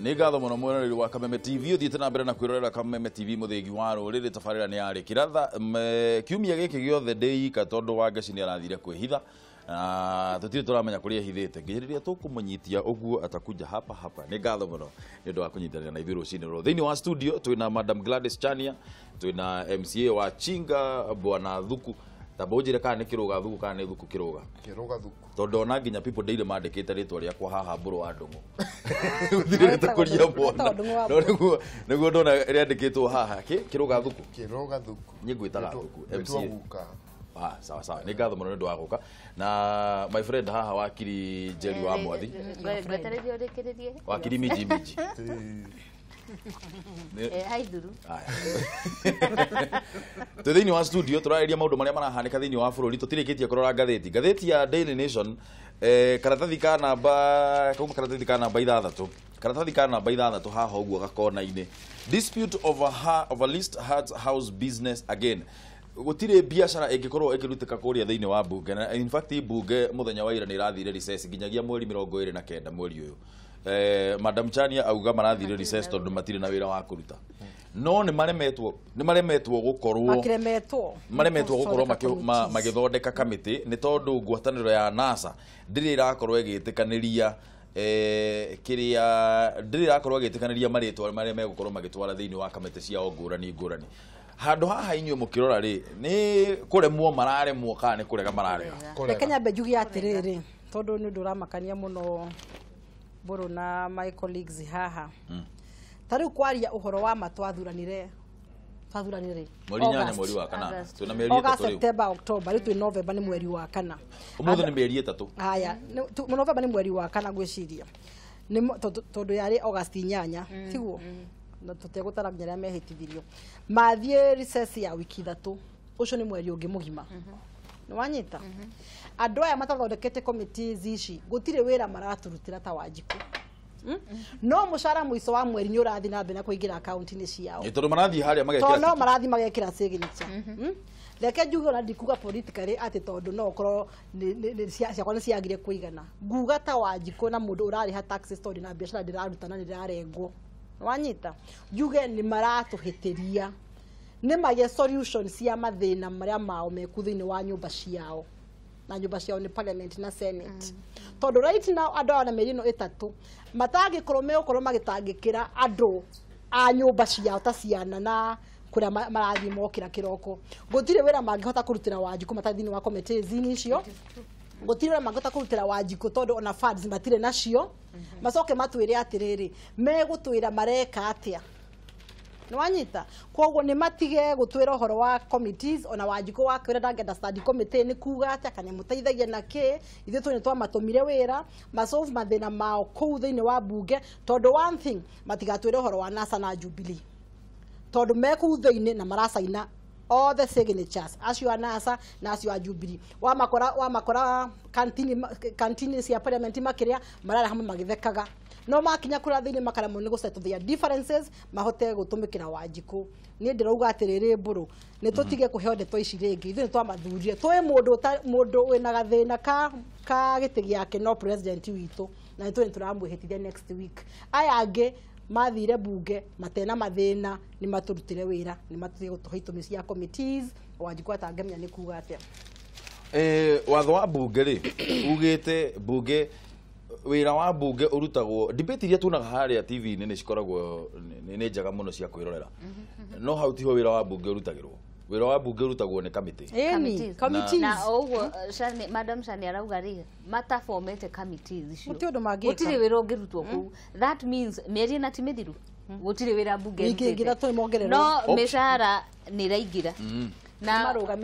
Nĩ ngatho mũno mwĩroreri wa Kameme TV ũthiĩte na mbere na kwĩrorera Kameme TV mũthĩgi wa rũrĩrĩ tabarĩra nĩ yarĩ kĩratha kiumia gĩkĩ gĩothe ndĩika tondũ Wangeci nĩ arathire kwĩhitha. Tũtirĩ tũramenya kũrĩa ehithĩte nginya rĩrĩa tũkũmũnyitia ũguo atakuja hapa hapa. Nĩ ngatho mũno nĩ ũndũ wa kũnyitanĩra na ithuĩ rũcinĩ rũrũ. Thĩinĩ wa studio twĩna Madam Gladys Chania, twĩna MCA wa Chinga Bwana Thuku. Tamba ũnjĩre kana nĩ Kĩrũga Thuku kana nĩ Thuku Kĩrũga. Kĩrũga Thuku. Tondũ ona nginya People Daily mandĩkĩte rĩtwa rĩakwa haha Mbũrũ wa Ndũng'ũ. Gũthirĩte kũria mwana. No nĩguo ndona rĩandĩkĩtwo haha Kĩrũga Thuku. Kĩrũga Thuku. Niĩ ngwĩtaga Thuku MCA. Guka. Sawa sawa. Nĩ ngatho mũno nĩ ũndũ wa gũka. Na my friend haha wakiri Njeri wa Mwathi. Ngwetereire ũrĩkĩrĩrie. Wakiri Minji Minji. Haithuru. Twĩ thĩinĩ wa studio tũrarĩria maũndũ marĩa marahanĩka thĩinĩ wa bũrũri tũtirĩkĩtie kũrora ngathĩti. Ngathĩti ya Daily Nation karatathi ka namba kauma karatathi ka namba ithathatũ. Karatathi ka namba ithathatũ haha ũguo gakona-inĩ. Dispute over list Hearts House business again. Gũtirĩ biacara ĩngĩkorwo ĩkĩrutĩka kũrĩa thĩinĩ wa bunge na in fact bunge mũthenya wa ira nĩ ĩrathire recess nginyagia mweri 29 mweri ũyũ. Madam Chania auga marathire recess tondũ matirĩ na wĩra wa kũruta. No nĩ maremetwo gũkorwo maremetwo gũkorwo magĩthondeka kamĩtĩ nĩ tondũ ngwatanĩro ya NASA ndĩrĩ ĩrakorwo ĩgĩtĩkanĩria kĩrĩa ndĩrĩ ĩrakorwo ĩgĩtĩkanĩria marĩtwa marĩa megũkorwo magĩtwara thĩinĩ wa kamĩtĩ ciao ngũrani ngũrani. Handũ haha inyuĩ mũkĩrora rĩ nĩ kũremwo mararemwo kana nĩ kũrega mararega? Reke nyambe njuge atĩrĩrĩ tondũ nĩ ũndũ ũramakania mũno Mbũrũ na my colleagues haha. Ta rĩu kwaria ũhoro wa ma twathuranire mweri 8 mweri wa kana twĩna mĩeri ĩtatũ rĩu. September, October, rĩu twĩ November nĩ mweri wa kana. Ũmũthĩ nĩ mĩeri ĩtatũ. Haya, November nĩ mweri wa kana ngwĩciria. Nĩ tondũ yarĩ August 8, tiguo? Na tũtegũtara nginya arĩa mehĩtithirio. Mathiĩ recess ya wiki ithatũ, ũcio nĩ mweri ũngĩ mũgima. Nĩ wanyita? Andũ aya matathondekete committees ici gũtirĩ wĩra maraturutĩra ta Wanjikũ. No mũcara mũico wa mweri nĩ ũrathiĩ na mbere na kũingĩra akaunti-inĩ ciao. Tondũ marathiĩ harĩa magekĩra. Tondũ no marathiĩ magekĩra signature. Reke njuge ona ndikuga politically atĩ tondũ no ũkorwo ciakwa nĩ ciagire kũigana. Nguga ta Wanjikũ na mũndũ ũrarĩha taxes tondũ na biacara ndĩraruta na nĩ ndĩrarengwo. Wanyita? Njuge nĩ maratũhĩtĩria. Nĩ magĩe solution cia mathĩna marĩa mao meku thĩinĩ wa nyũmba ciao. Na nyũmba ciao nĩ parliament na senate. Tondũ right now andũ aya na mĩeri ĩno ĩtatũ matangĩkorwo megũkorwo magĩtangĩkĩra andũ a nyũmba ciao ta ciana na kũrĩa marathiĩ mokĩra kĩroko. Gũtirĩ wĩra mangĩhota kũrutĩra Wanjikũ matarĩ thĩinĩ wa committees icio. Gũtirĩ wĩra mangĩhota kũrutĩra Wanjikũ tondũ ona funds matirĩ nacio. Macoke matwĩre atĩrĩrĩ megũtwĩra mareka atĩa. Nĩ wanyita? Koguo nĩ matige gũtwĩra ũhoro wa committees ona Wanjikũ wa kwĩra ndangĩenda study committee nĩ kuga atĩa kana mũteithagia na kĩ. Ithuĩ tũ nĩ twamatũmire wĩra masolve mathĩna mao kũu thĩinĩ wa bunge tondũ one thing matigatwĩre ũhoro wa NASA na Jubilee tondũ me kũu thĩinĩ na maracaina all the signatures acio a NASA na acio a Jubilee. Wamakora kantini cia parliament makĩrĩa mararĩa hamwe magĩthekaga. No makinya kũrĩa thĩinĩ makaremwo nĩ gũsettle their differences mahote gũtũmĩkĩra Wanjikũ. Niĩ ndĩrauga atĩrĩrĩ Mbũrũ nĩ tũtige kũheo ndeto ici rĩngĩ. Ithuĩ nĩ twamathurire tũĩ mũndũ wĩna gathĩna ka gĩtĩ gĩake no president witũ na nĩ tũramwĩhĩtithia next week. Aya angĩ mathire bunge matena mathĩna nĩ matũrutĩre wĩra nĩ matũtige gũtũhe itũmi cia committees. Wanjikũ atangĩmenya nĩ kuga atĩa. Watho wa bunge rĩ ugĩte bunge wĩra wa bunge ũrutagwo debate iria tuonaga harĩa TV-inĩ nĩ cikoragwo nĩ njega mũno cia kwĩrorera. No hau tiho wĩra wa bunge ũrutagĩrwo. Wĩra wa bunge ũrutagwo nĩ kamĩtĩ. Ĩni, committees. Na ũguo Madam Shani arauga rĩ mataformete committees icio. Gũtirĩ ũndũ mangĩka. Gũtirĩ wĩra ũngĩrutwo kũu. That means mĩeri ĩna ti mĩthiru. Gũtirĩ wĩra bunge ĩrutĩte. Wiki ĩngĩ mongererwo. No mĩcara nĩ ĩraingĩra. Na thĩna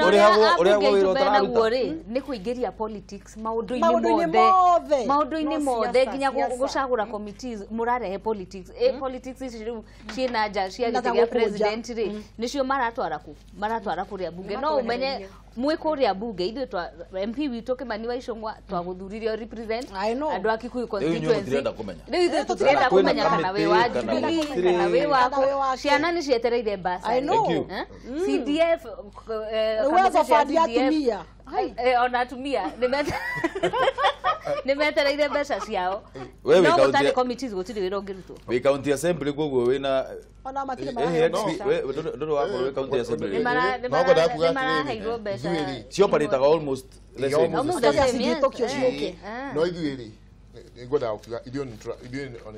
ũrĩa naguo rĩ nĩ kũingĩria politics maũndũ-inĩ mothe nginya gũcagũra committees mũrarehe politics. Politics ici rĩu ciĩna nja cia gĩtĩ gĩa president rĩ nĩcio maratwara kũ maratwara kũrĩa bunge. No ũmenye mwĩ kũrĩa bunge ithuĩ twa MP witũ Kimani wa Ichung'wa twagũthurire represent andũ a Kikuyu constituency. Rĩu ithuĩ tũtirenda kũmenya kana wĩ wa Jubilee kana wĩ wa ciana nĩ cietereire bursary. CDF uwezo fund ya atumia Ona atumia nĩ metereire mbeca ciao. No gũtarĩ committees gũtirĩ wĩra ũngĩrutwo. Wĩ county assembly koguo wĩna ona matirĩ maraheo mbeca. Ndũrĩ wakorwo wĩ county assembly. Nĩ maraheirwo mbeca. Cioperataga almost the same. Almost the same, yes. No ithuĩ rĩ ngwendaga kuga ithuĩ ona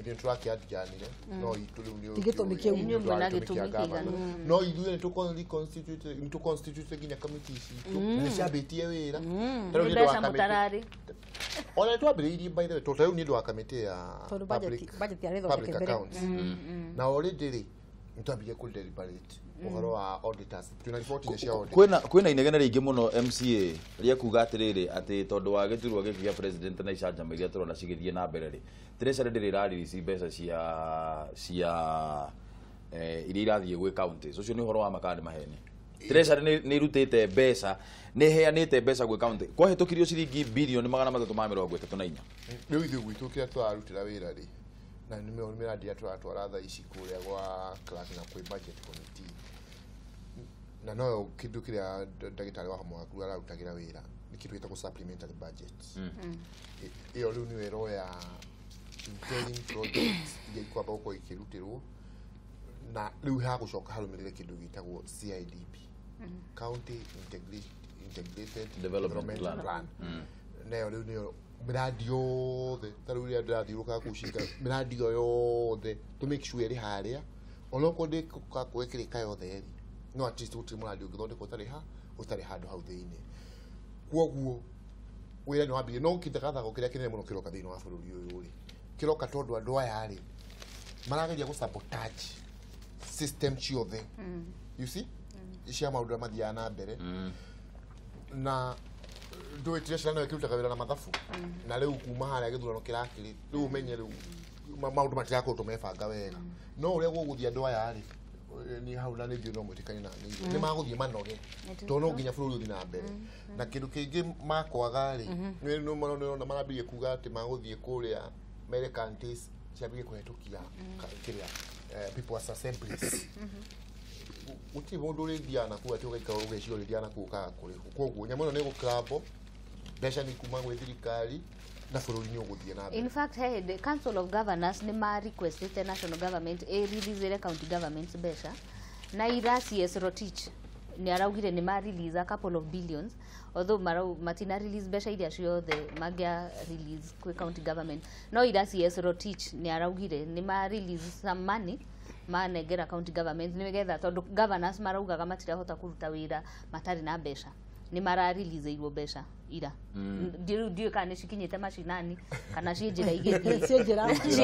ithuĩ nĩtũrakĩandiganire no itũ rĩu nĩ gĩtũmi kĩu. Inyuĩ mwĩna gĩtũmi kĩiganu. No ithuĩ nĩtũconstitute nginya committee citũ nĩ ciambĩtie wĩra. Nĩ mbeca mũtararĩ. Ona nĩtwambĩrĩirie by the way tondũ rĩu nĩ ũndũ wa kamĩtĩ ya public accounts na already rĩ nĩtwambirie kũ deliberate ũhoro wa auditors twĩna riboti cia audit. Kwĩna inegene rĩingĩ mũno MCA rĩa kuga atĩrĩrĩ atĩ tondũ wa gĩturwa gĩkĩ gĩa president na icanjama iria tũrona cigĩthiĩ na mbere rĩ treasury ndĩrĩ ĩraririci mbeca cia iria irathiĩ gwĩ counties. Ũcio nĩ ũhoro wa ma kana nĩ maheni? Treasury nĩ ĩrutĩte mbeca, nĩ ĩheanĩte mbeca gwĩ county. Kwahĩtũkirio ciringi birioni 334. Rĩu ithuĩ gwitũ kĩrĩa tũrarutĩra wĩra rĩ na nĩ mĩrandi ĩrĩa tũratwara thaa ici kũrĩa gwa clerk na kwĩ budget committee na no kĩndũ kĩrĩa ndagĩtarĩ wa Mũhakuru ararutagĩra wĩra nĩ kĩndũ gĩtagwo supplementary budget. Ĩyo rĩu nĩyo ĩroya interim projects iria ikwamba gũkorwo ikĩrutĩrwo na rĩu hagũcoka harũmĩrĩre kĩndũ gĩtagwo CIDP, County Integrated Development Plan. Nayo rĩu nĩyo mĩrandi yothe ta rĩu rĩrĩa ndĩrathiũrũrũka kũu Cinga mĩrandi ĩyo yothe tũ make sure ĩrĩ harĩa onokorwo ndĩgũkorwo ĩkĩrĩka yothe rĩ no at least gũtirĩ mũrandi ũngĩthondekwo ũtarĩ handũ hau thĩinĩ. Kwoguo wĩra nĩ wambĩrĩria no kĩthagathagwo kĩrĩa kĩnene mũno kĩroka thĩinĩ wa bũrũri ũyũ rĩ kĩroka tondũ andũ aya rĩ marageria gũ sabotage system ciothe you see cia maũndũ marĩa mathiaga na mbere na ndũĩ treasury nayo ĩkĩrutaga wĩra na mathabu na rĩu kuma harĩa gĩthurano kĩrakĩrĩ rĩu ũmenye rĩu maũndũ matirakoretwo mebanga wega no ũrĩa gũgũthiĩ andũ aya rĩ ni hau na nĩ no mwĩtĩkanie na nĩ magũthiĩ manoge tondũ no nginya bũrũri ũthiĩ na mbere na kĩndũ kĩngĩ makwaga rĩ nĩ marambĩrĩria kuga atĩ magũthiĩ kũrĩa mere counties ciambĩrĩrie kũhetũkia kĩrĩa people's assemblies. Gũtirĩ mũndũ ũrĩthiaga nakũu atĩ ũgaikara ũgeciria ũrĩthiaga nakũu ũkaga kũrĩhwo. Kwoguo nyamũ ĩno nĩ ĩgũcrambo mbeca nĩ kuma gwĩ thirikari na bũrũri nĩ ũgũthiĩ na mbere. In fact, he the Council of Governors nĩ ma requestĩte national government ĩ release county governments mbeca na ira CS Rotich nĩ araugire nĩ ma release a couple of billions although matina release mbeca iria ciothe mangĩa release kwĩ county government no ira CS Rotich nĩ araugire nĩ ma release some money manengera county government nĩgetha tondũ governors maraugaga matirahota kũruta wĩra matarĩ na mbeca nĩ marareleaseirwo mbeca ira ndiũĩ kana nĩ cikinyĩte macinani kana ciĩ njĩra igĩthiĩ ciĩ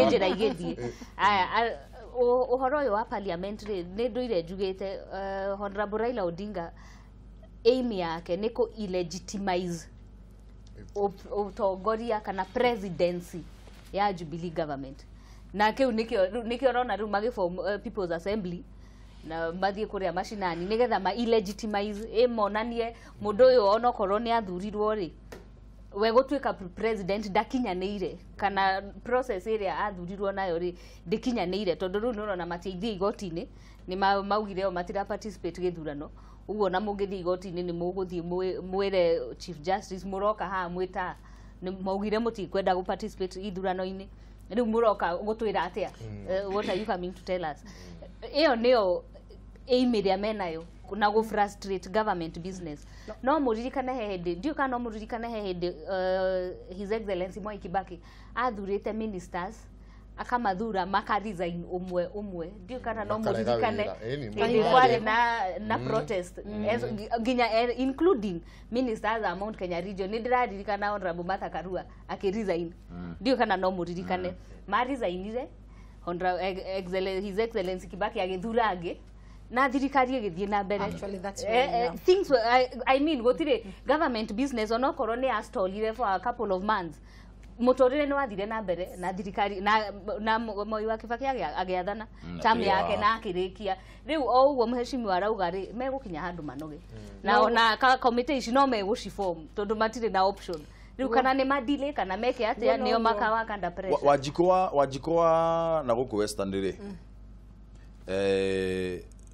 njĩra igĩthiĩ. Aya ũhoro ũyũ wa parliament rĩ nĩ ndũire njugĩte Honorable Raila Odinga aim yake nĩ kũ illegitimize ũtongoria kana presidency ya Jubilee government na kĩu nĩkĩo ũrona rĩu magĩform People's Assembly na mathiĩ kũrĩa macinani nĩgetha ma illegitimize ĩmonanie mũndũ ũyũ onokorwo nĩ athurirwo rĩ we gũtuĩka president ndakinyanĩire kana process ĩrĩa athurirwo nayo rĩ ndĩkinyanĩire tondũ rĩu nĩũrona matiaithiĩ igoti-inĩ nĩ maugire o matira participate gĩthurano ũguo na mũngĩthiĩ igoti-inĩ nĩ mũgũthiĩ mwĩre Chief Justice mũroka haha mwĩta maugire mũtikwenda gũ participate ithurano-inĩ rĩu mũroka gũtwĩra atĩa? What are you coming to tell us? Ĩyo nĩyo aim ĩrĩa menayo na gũ frustrate government business. No mũririkane he hĩndĩ ndiũĩ kana no mũririkane he hĩndĩ His Excellency Mwai Kibaki athurĩte ministers akamathura maka resign ũmwe ũmwe ndiũĩ kana no mũririkane hĩndĩ kwarĩ na protest nginya including ministers a Mount Kenya region nĩ ndĩraririkana Honorable Martha Karua akĩ resign ndiũĩ kana no mũririkane ma resignire His Excellency Kibaki agĩthura angĩ na thirikari ĩgĩthiĩ na mbere. Actually, that's where things were, I mean gũtirĩ government business onokorwo nĩ astallire for a couple of months mũtũrĩre nĩ wathire na mbere na thirikari na Moi wa Kibaki agĩathana term yake na akĩrĩkia. Rĩu o ũguo mheshimiwa arauga rĩ megũkinya handũ manoge na ona committee ici no megũciform tondũ matirĩ na option rĩu kana nĩ madile kana meke atĩa nĩo makawaka under pressure. Wanjikũ wa na gũkũ Western rĩ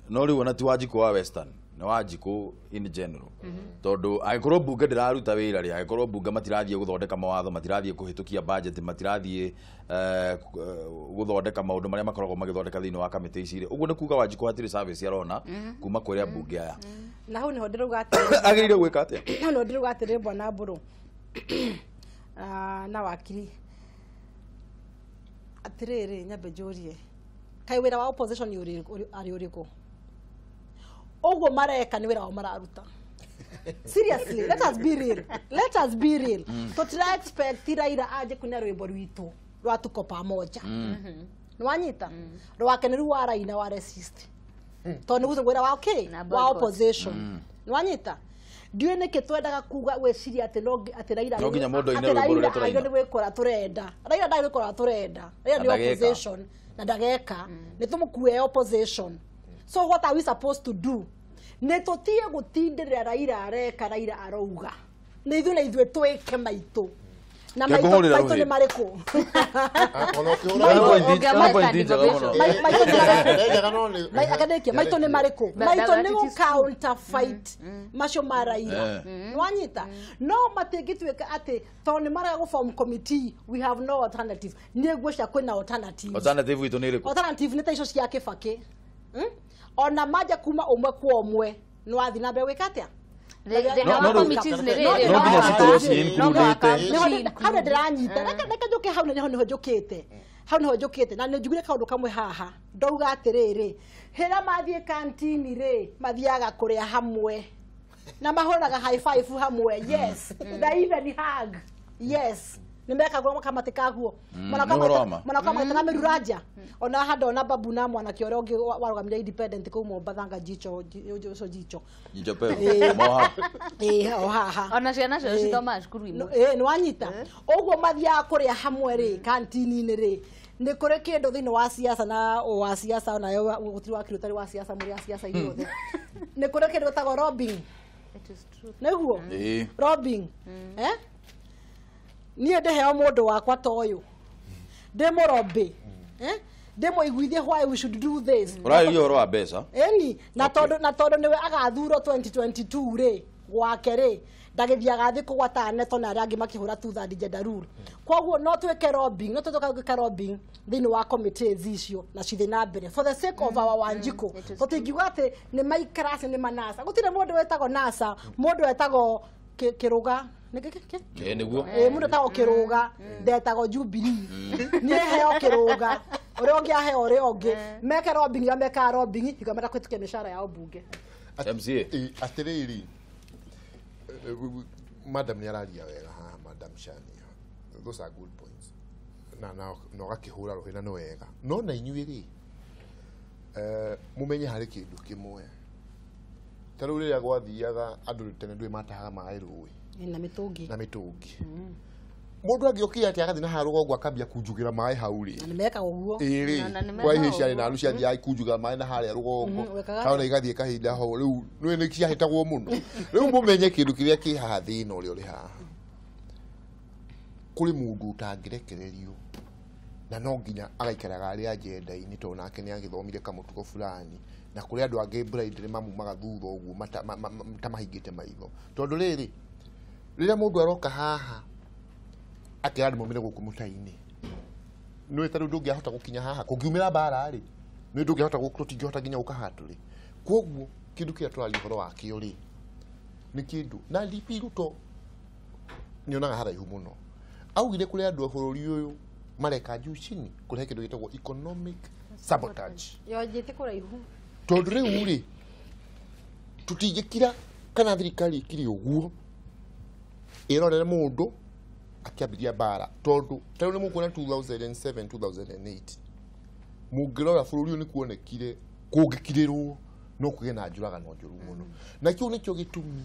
no rĩu ona ti Wanjikũ wa Western Nĩ Wanjikũ in general. Tondũ angĩkorwo mbunge ndĩraruta wĩra rĩ, angĩkorwo mbunge matirathiĩ gũthondeka mawatho, matirathiĩ kũhĩtũkia budget, matirathiĩ gũthondeka maũndũ marĩa makoragwo magĩthondeka thĩinĩ wa kamĩtĩ ici rĩ, ũguo nĩ kuga Wanjikũ hatirĩ service arona kuma kũrĩ ambunge aya. Na hau nĩho ndĩrauga atĩrĩrĩ. Agĩrĩire gwĩka atĩa? Hau nĩho ndĩrauga atĩrĩrĩ bwana Mbũrũ na wakiri atĩrĩrĩ, nyambe njũrie, kaĩ wĩra wa opposition arĩ ũrĩkũ? Ũguo mareka nĩ wĩra wao mararuta. Seriously, let us be real. Let us be real. Tũtira expect Raila aje kuina rwĩmbo rwitũ rwa tuko pamoja. Nĩwanyita? Rwake nĩ rĩu waraina wa resist. Tondũ nĩguo wĩra wa okay, wa opposition. Nĩwanyita? Ndiũĩ nĩkĩ twendaga kuga gwĩciria atĩ no atĩ Raila no nginya mũndũ aine rwĩmbo rũrĩa tũraina. Nĩ gwĩkora tũrenda. Raila ndarĩ gwĩkora tũrenda. Raila nĩ opposition na ndageka. Nĩ tũmũkue opposition. So what are we supposed to do? Nĩ tũtige gũtindĩrĩra Raila areka, Raila arauga. Nĩ ithuĩ na ithuĩ twĩke maitũ. Na maitũ nĩ marĩkũ? Maitũ nĩ marĩkũ? Maitũ nĩ gũ counterfight macio ma Raila. Nĩwanyita? No matingĩtuĩka atĩ tondũ nĩ marega gũ form committee, we have no alternative. Niĩ ngwĩciria kwĩna alternative. Alternative itũ nĩ ĩrĩkũ? Alternative nĩ ta icio cia Kĩbakĩ. Ona maja kuma ũmwe kwa ũmwe nĩ wathiĩ na mbere gwĩka atĩa? Hau nĩ ndĩranyita, reke njũke hau nĩho njũkĩte, hau nĩho njũkĩte na nĩ njugire kaũndũ kamwe haha ndauga atĩrĩrĩ, hĩrĩa mathiĩ kantini rĩ mathiaga kũrĩa hamwe na mahũraga high five hamwe, yes, na even hug, yes, nĩ mekagwo makamate kaguo manakamate na mĩruranja ona haha ndona babu na mwanake ũrĩa ũngĩ warũgamire independent kũu Mombatha nga jicho ũcio jicho jicho pevu moha o haha ona ciana cio cithomaga cukuru imwe nĩ wanyita ũguo mathiaga kũrĩa hamwe rĩ kantini-inĩ rĩ nĩ kũrĩ kĩndũ thĩinĩ wa siasa na wa siasa onayo gũtirĩ wakiri ũtarĩ wa siasa mũrĩ a siasa inyuothe nĩ kũrĩ kĩndũ gĩtagwo robbing. It is true. Nĩguo robbing niĩ ndĩheo mũndũ wakwa ta ũyũ ndĩmũrobĩ ndĩmũiguithie why we should do this. Ũrarĩria ũhoro wa mbeca ĩni na tondũ nĩwe agathurwo 2022 rĩ gwake rĩ ndagĩthiaga thĩ kũgwata neto na arĩa angĩ makĩhũra two-third gender rule. Koguo no twĩke lobbying, no twĩke gwĩka lobbying thĩinĩ wa committees icio na cithiĩ na mbere for the sake of our Wanjikũ. Tũtingiuga atĩ nĩ maikara acio nĩ manasa, gũtirĩ mũndũ wĩtagwo NASA, mũndũ wetagwo Kĩrũga nĩguo mũndũ etagwo Kĩrũga ndetagwo Jubilee, niĩ heo Kĩrũga ũrĩa ũngĩ aheo ũrĩa ũngĩ, meke lobbying ĩrĩa mekaga lobbying hingo menda kũhĩtũkia mĩcara yao mbunge. MCA atĩrĩrĩ, madam nĩ araria wega haha, madam Shania, those are good points na na ũgakĩhũra rũhĩ na nĩ wega, no na inyuĩ rĩ mũmenye harĩ kĩndũ kĩmwe ta rĩu rĩrĩa gwathiaga andũ tene ndũĩ matahaga maĩ rũĩ na mĩtũngi na mĩtũngi mũndũ angĩokire atĩ agathiĩ na haha rũgongo akambia kunjugĩra maĩ hau rĩ na nĩmekaga ũguo ĩrĩ kwa ihĩ ciarĩ na aru ciathiaga ikunjugĩra maĩ na harĩa rũgongo kana igathiĩ kahinda ho rĩu nĩ nĩ ciahĩtagwo mũno. Rĩu mũmenye kĩndũ kĩrĩa kĩ haha thĩna ũrĩa ũrĩ haha, kũrĩ mũndũ ũtangĩrekererio na no nginya agaikaraga arĩ agenda-inĩ tondũ nake nĩ agĩthomire kamũtugo fulani, na kũrĩ andũ angĩ blind nĩ mamumaga thutha ũguo ta mahingĩte maitho tondũ rĩrĩ rĩrĩa mũndũ aroka haha akĩra andũ maumĩre gũkũ mũtai-inĩ nĩũĩ ta rĩu ndũngĩahota gũkinya haha kũngiumĩra mbara rĩ nĩũĩ ndũngĩahota tũtingĩhota nginya gũka haha tũrĩ. Kwoguo kĩndũ kĩrĩa tũraria ũhoro wakĩo rĩ nĩ kĩndũ na DP Ruto nĩonaga haraihu mũno, augire kũrĩ andũ a bũrũri ũyũ mareka juu chini kũrehe kĩndũ gĩtagwo economic sabotage yonjĩte kũraihu tondũ rĩu rĩ tũtingĩkira kana thirikari ĩkire ũguo ĩrorere mũndũ akĩambĩrĩria mbara tondũ ta rĩu nĩ mũkuona 2007 2008 mũngĩrora bũrũri ũyũ nĩ kuonekire kũngĩkirĩrwo no kũgĩe na njũragano njũru mũno, na kĩu nĩkĩo gĩtũmi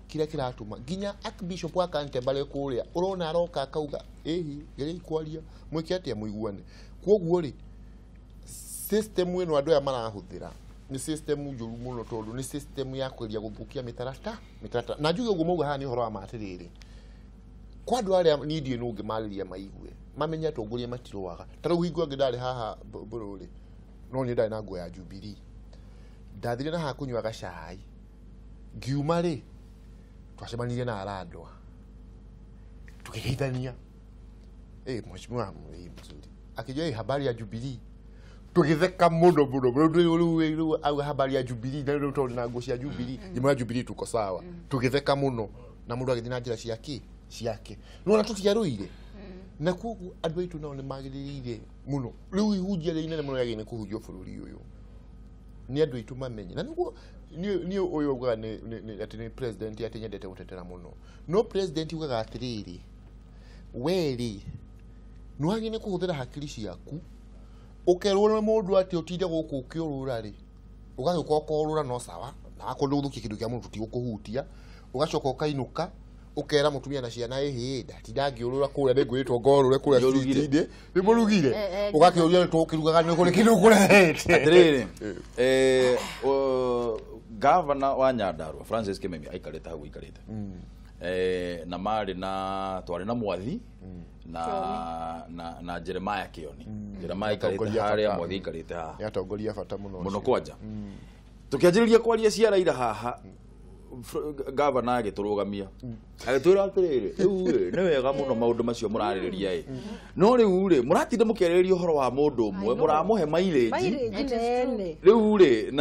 kĩrĩa kĩratũma nginya Archbishop wa Canterbury kũrĩa ũrona aroka akauga ĩhi geriai kwaria mwĩke atĩa mũiguane. Kwoguo rĩ system ĩno andũ aya marahũthĩra nĩ system njũru mũno tondũ nĩ system ya kũgeria gũthũkia mĩtaratara na njuge ũguo mauga haha nĩ ũhoro wa ma atĩrĩrĩ kwa andũ arĩa niĩ ndiũĩ nũ ũngĩmarĩria maigue mamenye atongoria matirũaga. Ta rĩu hingo ĩngĩ ndarĩ haha bũrũri no niĩ ndarĩ na nguo ya Jubilee, ndathire na haha kũnyua gacai Ngiuma rĩ twacemanirie na arandwa tukigeithania mheshimiwa mzuri akijua habari ya Jubilee tugitheka muno muno muno au habari ya Jubilee na rĩu tondũ na nguo cia Jubilee nyuma ya Jubilee tuko sawa tugitheka muno na mundu agĩthiĩ na njĩra ciake nĩwona tũtiarũire na koguo andũ aitũ nao nĩmagĩrĩire mũno rĩu ihunjia rĩa inene mũno rĩagĩrĩire nĩ kũhunjio bũrũri ũyũ nĩ andũ aitũ mamenye na nĩguo niĩ ũyũ augaga atĩ nĩ president atĩ nyendete gũtetera mũno no president ugaga atĩrĩrĩ we rĩ nĩwagĩrĩire nĩ kũhũthĩra hakiri ciaku ũkerwo nĩ mũndũ atĩ ũtinde gũkũ ũkĩũrũra rĩ ũgagĩũka ũkorũra no sawa na akorwo ndũgũthũkia kĩndũ kĩa mũndũ tũtigũkũhutia ũgacoka ũkainũka ũkera mũtumia na ciana ĩhĩ ndatinda ngĩũrũra kũrĩa nĩngwĩrĩtwo ngorũre kũrĩa street-inĩ nĩmũrugire ũgakĩũria tũkĩrugaga nĩ kũrĩ kĩndũ ũkũrehete atĩrĩrĩ gavana wa Nyandarua Francis Kimemia aikarĩte hau aikarĩte na marĩ na twarĩ na Mwathi na Jeremiah Kioni Jeremiah aikarĩte harĩa Mwathi aikarĩte haha nĩ atongoria bata mũno mũno kwanja tũkĩanjĩrĩria kwaria cia Raila haha gavana agĩtũrũgamia agĩtwĩra atĩrĩrĩ rĩu rĩ nĩ wega mũno maũndũ macio mũrarĩrĩria ĩ no rĩu rĩ mũratinda mũkĩarĩrĩria ũhoro wa mũndũ ũmwe mũramũhe mileage rĩu rĩ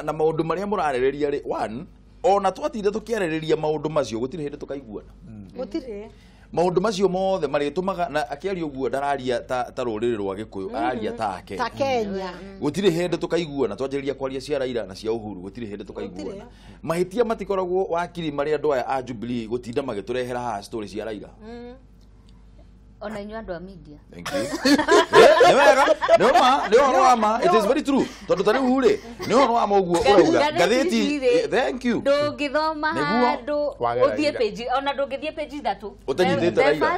na maũndũ marĩa mũrarĩrĩria rĩ one ona twatinda tũkĩarĩrĩria maũndũ macio gũtirĩ hĩndĩ tũkaiguana gũtirĩ maũndũ macio mothe marĩtũmaga na akĩaria ũguo ndararia ta rũrĩrĩ rwa Gĩkũyũ araria take ta Kenya gũtirĩ hĩndĩ tũkaiguana twanjĩrĩria kwaria cia Raila na cia Uhuru gũtirĩ hĩndĩ tũkaiguana mahĩtia matikoragwo wakiri marĩa andũ aya a Jubilee gũtinda magĩtũrehera haha story cia Raila ona inyuĩ andũ a media thank you nĩ wega nĩ ma nĩ ũhoro wa ma it is very true tondũ ta rĩu rĩ nĩ ũhoro wa ma ũguo ũrauga ngathĩti thank you ndũngĩthoma handũ ũthiĩ page ona ndũngĩthiĩ page ithatũ ũtanyitĩte Raila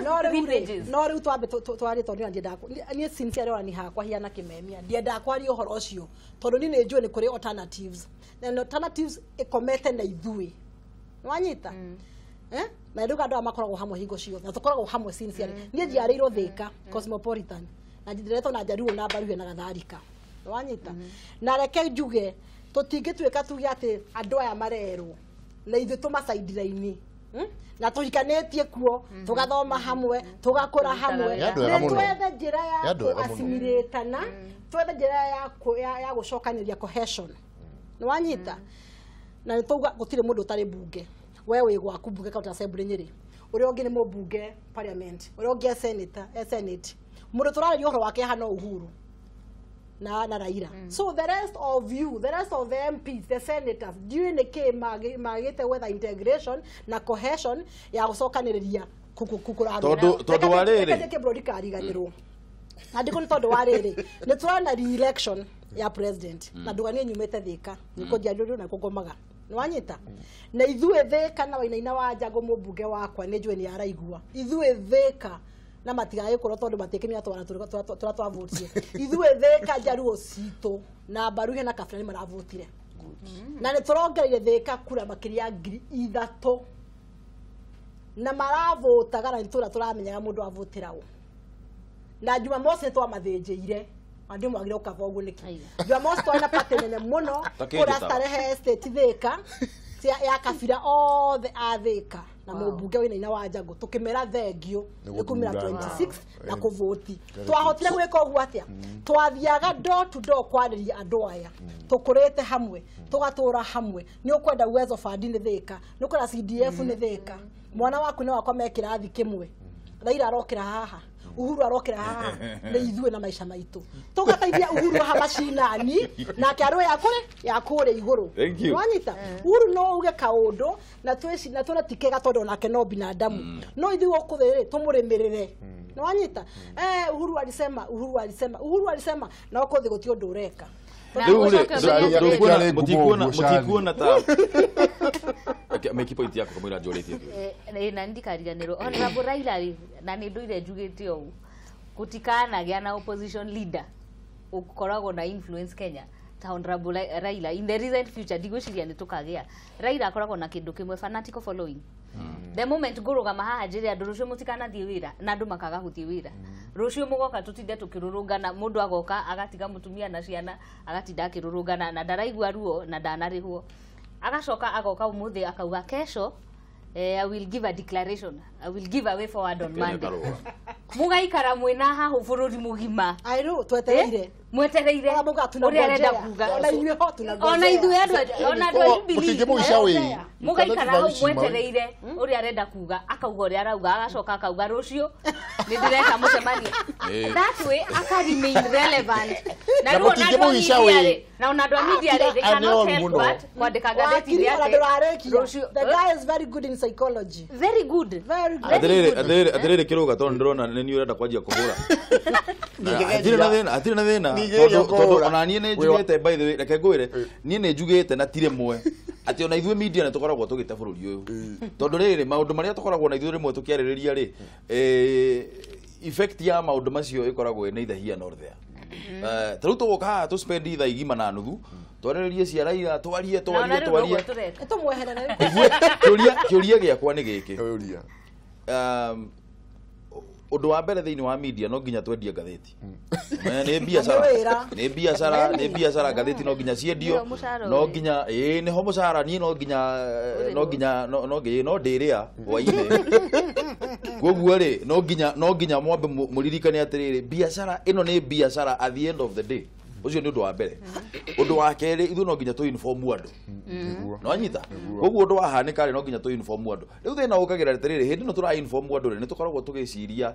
no rĩu twambe twarie tondũ ndiendaga niĩ sincerely ona ni hakwa hiana kĩmemia ndiendaga kwaria ũhoro ũcio tondũ niĩ nĩ njũĩ nĩ kũrĩ alternatives na alternatives ĩkomete na ithuĩ nĩwanyita na rĩu andũ aya makoragwo hamwe hingo ciothe na tũkoragwo hamwe sincerely niĩ njiarĩirwo Thĩka Cosmopolitan na njiretwo na Njaruo na Mbaruhia na Gatharika nĩwanyita na reke njuge tũtingĩtuĩka tuge atĩ andũ aya marerwo na ithuĩ tũmacaindiraini na tũhikanĩtie kuo tũgathoma hamwe tũgakũra hamwe nĩ twethe njĩra ya kũasimilatana twethe njĩra ya gũcokanĩria cohesion nĩwanyita na nĩ tauga gũtirĩ mũndũ ũtarĩ mbunge we wĩ gwaku mbunge county assembly Nyĩrĩ ũrĩa ũngĩ nĩ mũmbunge parliament ũrĩa ũngĩ e senator e senate mũndũ tũrarĩria ũhoro wake haha no Uhuru na Raila so the rest of you the rest of the MPs the senators ndiũĩ nĩkĩ magĩte gwetha integration na cohesion ya gũcokanĩrĩria tondũ wa rĩrĩ kĩbũrũri kariganĩrwo na ndiko nĩ tondũ wa rĩrĩ nĩ tũrona re-election ya president na ndũganie nyumĩte Thĩka nĩkuo njiarĩrwo na kũngomaga nĩwanyita na ithuĩ Thĩka na Wainaina wa Njangũ mũmbunge wakwa nĩ njũĩ nĩ araigua ithuĩ Thĩka na matigagĩkorwo tondũ matiĩkĩmenya twana tũrĩa twavotire ithuĩ Thĩka Njaruo citũ na Mbaruhia na Kabira nĩ maravotire na nĩ tũrongereire Thĩka kura makĩria 3,000 na maravotaga na nĩ tũrĩa tũramenyaga mũndũ avotĩra ũ na Jumamosi nĩ twamathĩnjĩire andũ mwagire ũkaba ũguo nĩkĩ Jumamosi twarĩ na party nene mũno kũrĩa Starehe Estate Thĩka ya Kabira othe a Thĩka na mũmbunge Wainaina wa Njangũ tũkĩmera thengio nĩ kumĩra 26 na kũvoti twahotire gwĩka ũguo atĩa twathiaga door to door kwarĩria andũ aya tũkũrĩte hamwe tũgatũra hamwe nĩ ũkwenda Uwezo Fund nĩ Thĩka nĩ ũkwenda CDF nĩ Thĩka mwana waku nĩ wakwa me kĩrathi kĩmwe Raila arokĩra haha Uhuru arokĩra haha nĩ ithuĩ na maica maitũ tũgateithia Uhuru haha macinani nake arũe ya kũrĩa igũrũ wanyita Uhuru no uge kaũndũ na twĩci na tuone ti kega tondũ onake no binadamu no ithuĩ gũkũ thĩ rĩ tũmũrĩmĩrĩre nĩwanyita Uhuru alisema Uhuru alisema Uhuru alisema na gũkũ thĩ gũtirĩ ũndũ ũreka rĩu rĩ mũtikuona ta make point yako kamwira njũrĩtie na ndikariganĩrwo Honorable Raila rĩ na nĩ ndũire njugĩte ũũ gũtikanagĩa na opposition leader ũkoragwo na influence Kenya ta Honorable Raila in the recent future ndigwĩciria nĩ tũkagĩa Raila akoragwo na kĩndũ kĩmwe fanatical following the moment ngũrũgama haha njĩre andũ rũciũ mũtikanathiĩ wĩra na andũ makaga gũthiĩ wĩra rũciũ mũgoka tũtinde tũkĩrũrũngana mũndũ agoka agatiga mũtumia na ciana agatinda akĩrũrũngana na ndaraigua ruo na ndanarĩhwo Agacoka agoka umuthi akauga kesho I will give a declaration. I will give a way forward on Monday. Mugaikara mwina hahu bururi mugima. Airu twetereire. Mwetereire. Uria arenda kuga. Ona inyuĩ ho tunangojea. Ona ithuĩ andũ ona andũ a Jubilee. Mugaikara hau mwetereire uria arenda kuga akauga uria arauga agacoka akauga rucio ni ndireka mucemanio. That way aka remain relevant. Na riu ona andũ a media na ona andũ a media they cannot help but kwandĩka ngathĩti atĩ rũciũ. The guy is very good in psychology. Very good. Very good. Atiriri atiriri kiruga tondu ndirona ni ni urenda kwanjia kuhura. Atiriri na thina, atiriri na thina. Tondu ona niĩ nĩ njugĩte by the way reke ngwĩre niĩ nĩ njugĩte na ti rĩmwe atĩ ona ithuĩ media nĩ tũkoragwo tũgĩte bũrũri ũyũ tondũ rĩrĩ maũndũ marĩa tũkoragwo na ithuĩ rĩmwe tũkĩarĩrĩria rĩ effect ya maũndũ macio ĩkoragwo ĩ neither here nor there. Ta rĩu tũgũka haha tũ spend ithaa igima na nuthu twarĩrĩrie cia Raila twarie twarie twarie tũmweherere. Kĩũria gĩakwa nĩ gĩkĩ ũndũ wa mbere thĩinĩ wa media no nginya twendie ngathĩti. Nĩ biacara. Nĩ biacara, nĩ biacara ngathĩti no nginya ciendio. No nginya ĩĩ nĩho mũcara niĩ no nginya no nginya no nginya no ndĩrĩa hwainĩ. Koguo rĩ no nginya mwambe mũririkane atĩrĩrĩ biacara ĩno nĩ biacara at the end of the day. Ũcio nĩ ũndũ wa mbere. Ũndũ wa kerĩ ithuĩ no nginya tũ inform andũ. No anyita. Koguo ũndũ wahanĩka rĩ no nginya tũ inform andũ. Rĩu thĩna ũkagĩra atĩrĩrĩ hĩndĩ ĩno tũra inform andũ rĩ nĩ tũkoragwo tũgĩciria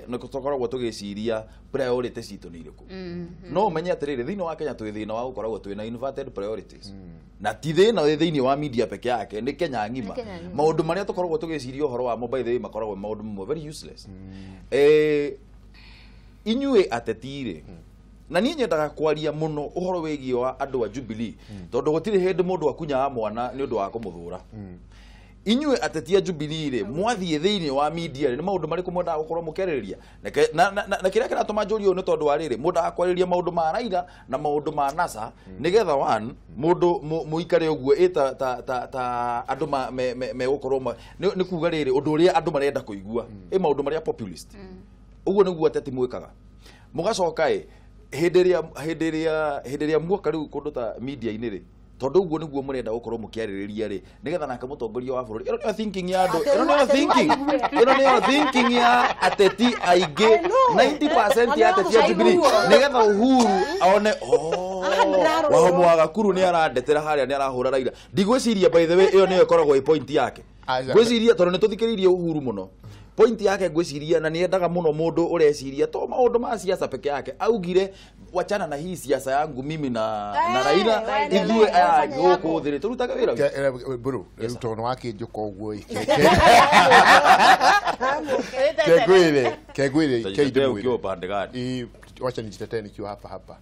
nĩ tũkoragwo tũgĩciria priority citũ nĩ irĩkũ. No ũmenye atĩrĩrĩ thĩinĩ wa Kenya twĩ thĩna wa gũkoragwo twĩna inverted priorities. Na ti thĩna wĩ thĩinĩ wa media peke yake nĩ Kenya ng'ima. Maũndũ marĩa tũkoragwo tũgĩciria ũhoro wamo by the way makoragwo maũndũ mamwe very useless. Inyuĩ ateti rĩ na niĩ nyendaga kwaria mũno ũhoro wĩgiĩ wa andũ a Jubilee tondũ gũtirĩ hĩndĩ mũndũ akunyaga mwana nĩ ũndũ wa kũmũthũra. Inyuĩ ateti a Jubilee rĩ mwathiĩ thĩinĩ wa media rĩ nĩ maũndũ marĩkũ mwendaga gũkorwo mũkĩarĩrĩria na kĩrĩa kĩratũma njũrie ũũ nĩ tondũ wa rĩrĩ mwendaga kwarĩrĩria maũndũ ma Raila na maũndũ ma NASA nĩgetha one mũndũ mũikare ũguo ĩ ta andũ megũkorwo nĩ kuga rĩrĩ ũndũ ũrĩa andũ marenda kũigua ĩ maũndũ marĩa populist ũguo nĩguo ateti mwĩkaga mũgacoka ĩ hĩndĩ ĩrĩa muoka rĩu kũndũ ta media-inĩ rĩ tondũ ũguo nĩguo mũrenda gũkorwo mũkĩarĩrĩria rĩ nĩgetha nake mũtongoria wa bũrũri ĩno nĩyo thinking ya andũ ĩno nĩyo thinking ĩno nĩyo thinking ya ateti aingĩ 90% ya ateti a Jubilee nĩgetha Uhuru one Wahomu wa Gakuru nĩ arandetera harĩa nĩ arahũra Raila. Ndigwĩciria by the way ĩyo nĩyo ĩkoragwo ĩ point yake. Ngwĩciria tondũ nĩ tũthikĩrĩirie Uhuru mũno point yake ngwĩciria na nĩendaga mũno mũndũ ũreciria to maũndũ ma siasa peke yake augire wachana na hii siasa yangu mimi na Raila ithuĩ aya gũkũ thĩ rĩ tũrutaga wĩra bro rĩu tondũ wakĩnjũka ũguo kengwĩre kengwĩre ukiwa upande gani wacha nijitetee nikiwa hapa hapa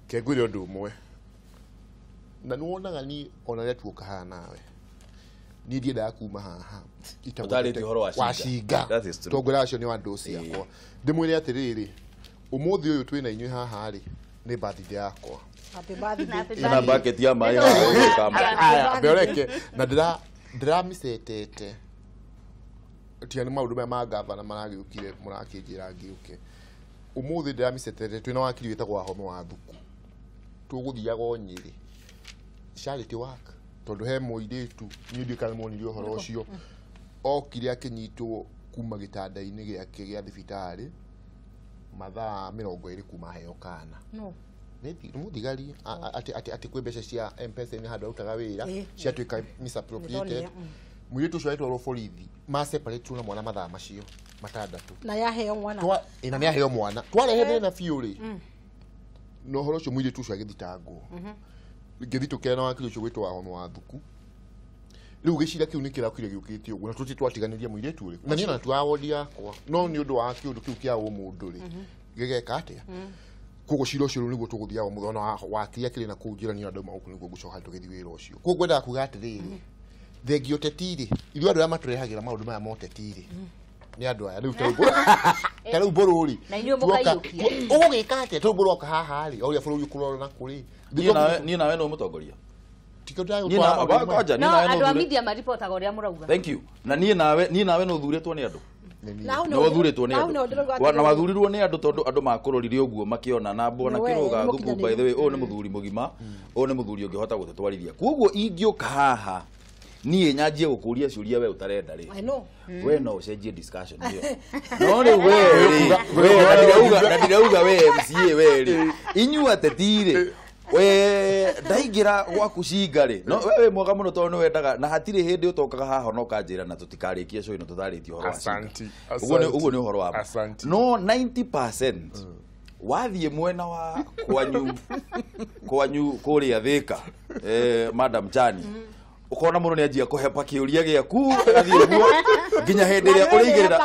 kengwĩre ũndũ ũmwe na nĩwonaga ni ona rĩrĩa tuoka haha nawe niĩ ndiendaga kuma haha ũtarĩtie ũhoro wa cinga tongwĩra acio nĩ andũ ciakwa ndĩmwĩre atĩrĩrĩ ũmũthĩ ũyũ twĩna inyuĩ haha rĩ nĩ birthday yakwa. Happy birthday. Ina bucket ya maĩ haha. Mbeoreke na ndĩramĩcetete tiga nĩ maũndũ maya ma gavana maragĩũkire mũrakĩnjĩra ngĩũke ũmũthĩ ndĩramĩcetete twĩna wakiri wĩtagwo Wahome wa Thuku tũgũthiaga o Nyĩrĩ charity work tondũ he mũirĩtu niĩ ndiũĩ kana nĩmuonire ũhoro ũcio okire akĩnyitwo kuma gĩtanda-inĩ gĩake gĩa thibitarĩ mathaa 20 kuma heo kana nĩ mũthigari atĩ kwĩ mbeca cia M-Pesa nĩ handũ arutaga wĩra ciatuĩka misappropriated mũirĩtu ũcio agĩtwarwo borithi ma separate na mwana mathaa macio matandatũ na yaheo mwana na nĩ aheo mwana twarehe thĩna biũ rĩ na ũhoro ũcio mũirĩtu ũcio agĩthitangwo ngĩthitũkĩra na wakiri ũcio gwĩtwo Wahome wa Thuku rĩu gĩcira kĩu nĩ kĩrakire gĩũkĩte ũguo na tũtirĩ twatiganĩria mũirĩtu ũrĩkũ na niĩ ona tuaga wondi yakwa no nĩ ũndũ wa kĩũndũ kĩu kĩa ũmũndũ rĩ gĩgeka atĩa koguo cira ũcio rĩu nĩguo tũgũthiaga ũmũthĩ ona wakiri akĩrĩ na kũu njĩra niĩ andũ gũkũ nĩguo ngũcoka tũgĩthiĩ wĩra ũcio koguo ngwendaga kuga atĩrĩrĩ thengia ũteti rĩ ithuĩ andũ arĩa matũrehagĩra maũndũ maya ma ũteti rĩ nĩ andũ aya rĩu ta rĩu mbũrũ rĩ na inyuĩ mũkaiyũkia ũgũgĩka atĩa ta rĩu mbũrũ oka haha rĩ o ũrĩa bũrũri ũkũrora na kũrĩ niĩ nawe nĩ mũtongoria no andũ a media maripotaga ũrĩa mũrauga. Thank you. Na niĩ nawe nĩ ũthurĩtwo nĩ andũ. Nĩ wathurĩtwo nĩ andũ na wathurirwo nĩ andũ tondũ andũ makũrorire ũguo makĩona na mbona kĩrũga thuku. By the way, ũyũ nĩ mũthuri mũgima, ũyũ nĩ mũthuri ũngĩhota gũtũtwarithia. Koguo ingĩũka haha niĩ nyanjie gũkũria ciũria we ũtarenda rĩ, we no ũcenjie discussion ĩyo. No rĩu we rĩ, na ndirauga we MCA we rĩ, inyuĩ ateti rĩ, we ndaingĩra gwaku cinga rĩ, no we wĩ mwega mũno tondũ nĩ wendaga na hatirĩ hĩndĩ ũtokaga haha na ũkanjĩra na tũtikarĩkie show ĩno tũtarĩtie ũhoro wa cinga. Ũguo nĩ ũhoro wa ma. No 90% wathiĩ mwena wa kwanyu kũrĩa Thĩka, Madam Chani, ukona mũndũ nĩ anjia kũhepa kĩũria gĩaku agathiĩ ũguo nginya hĩndĩ ĩrĩa ũrĩigĩrĩra,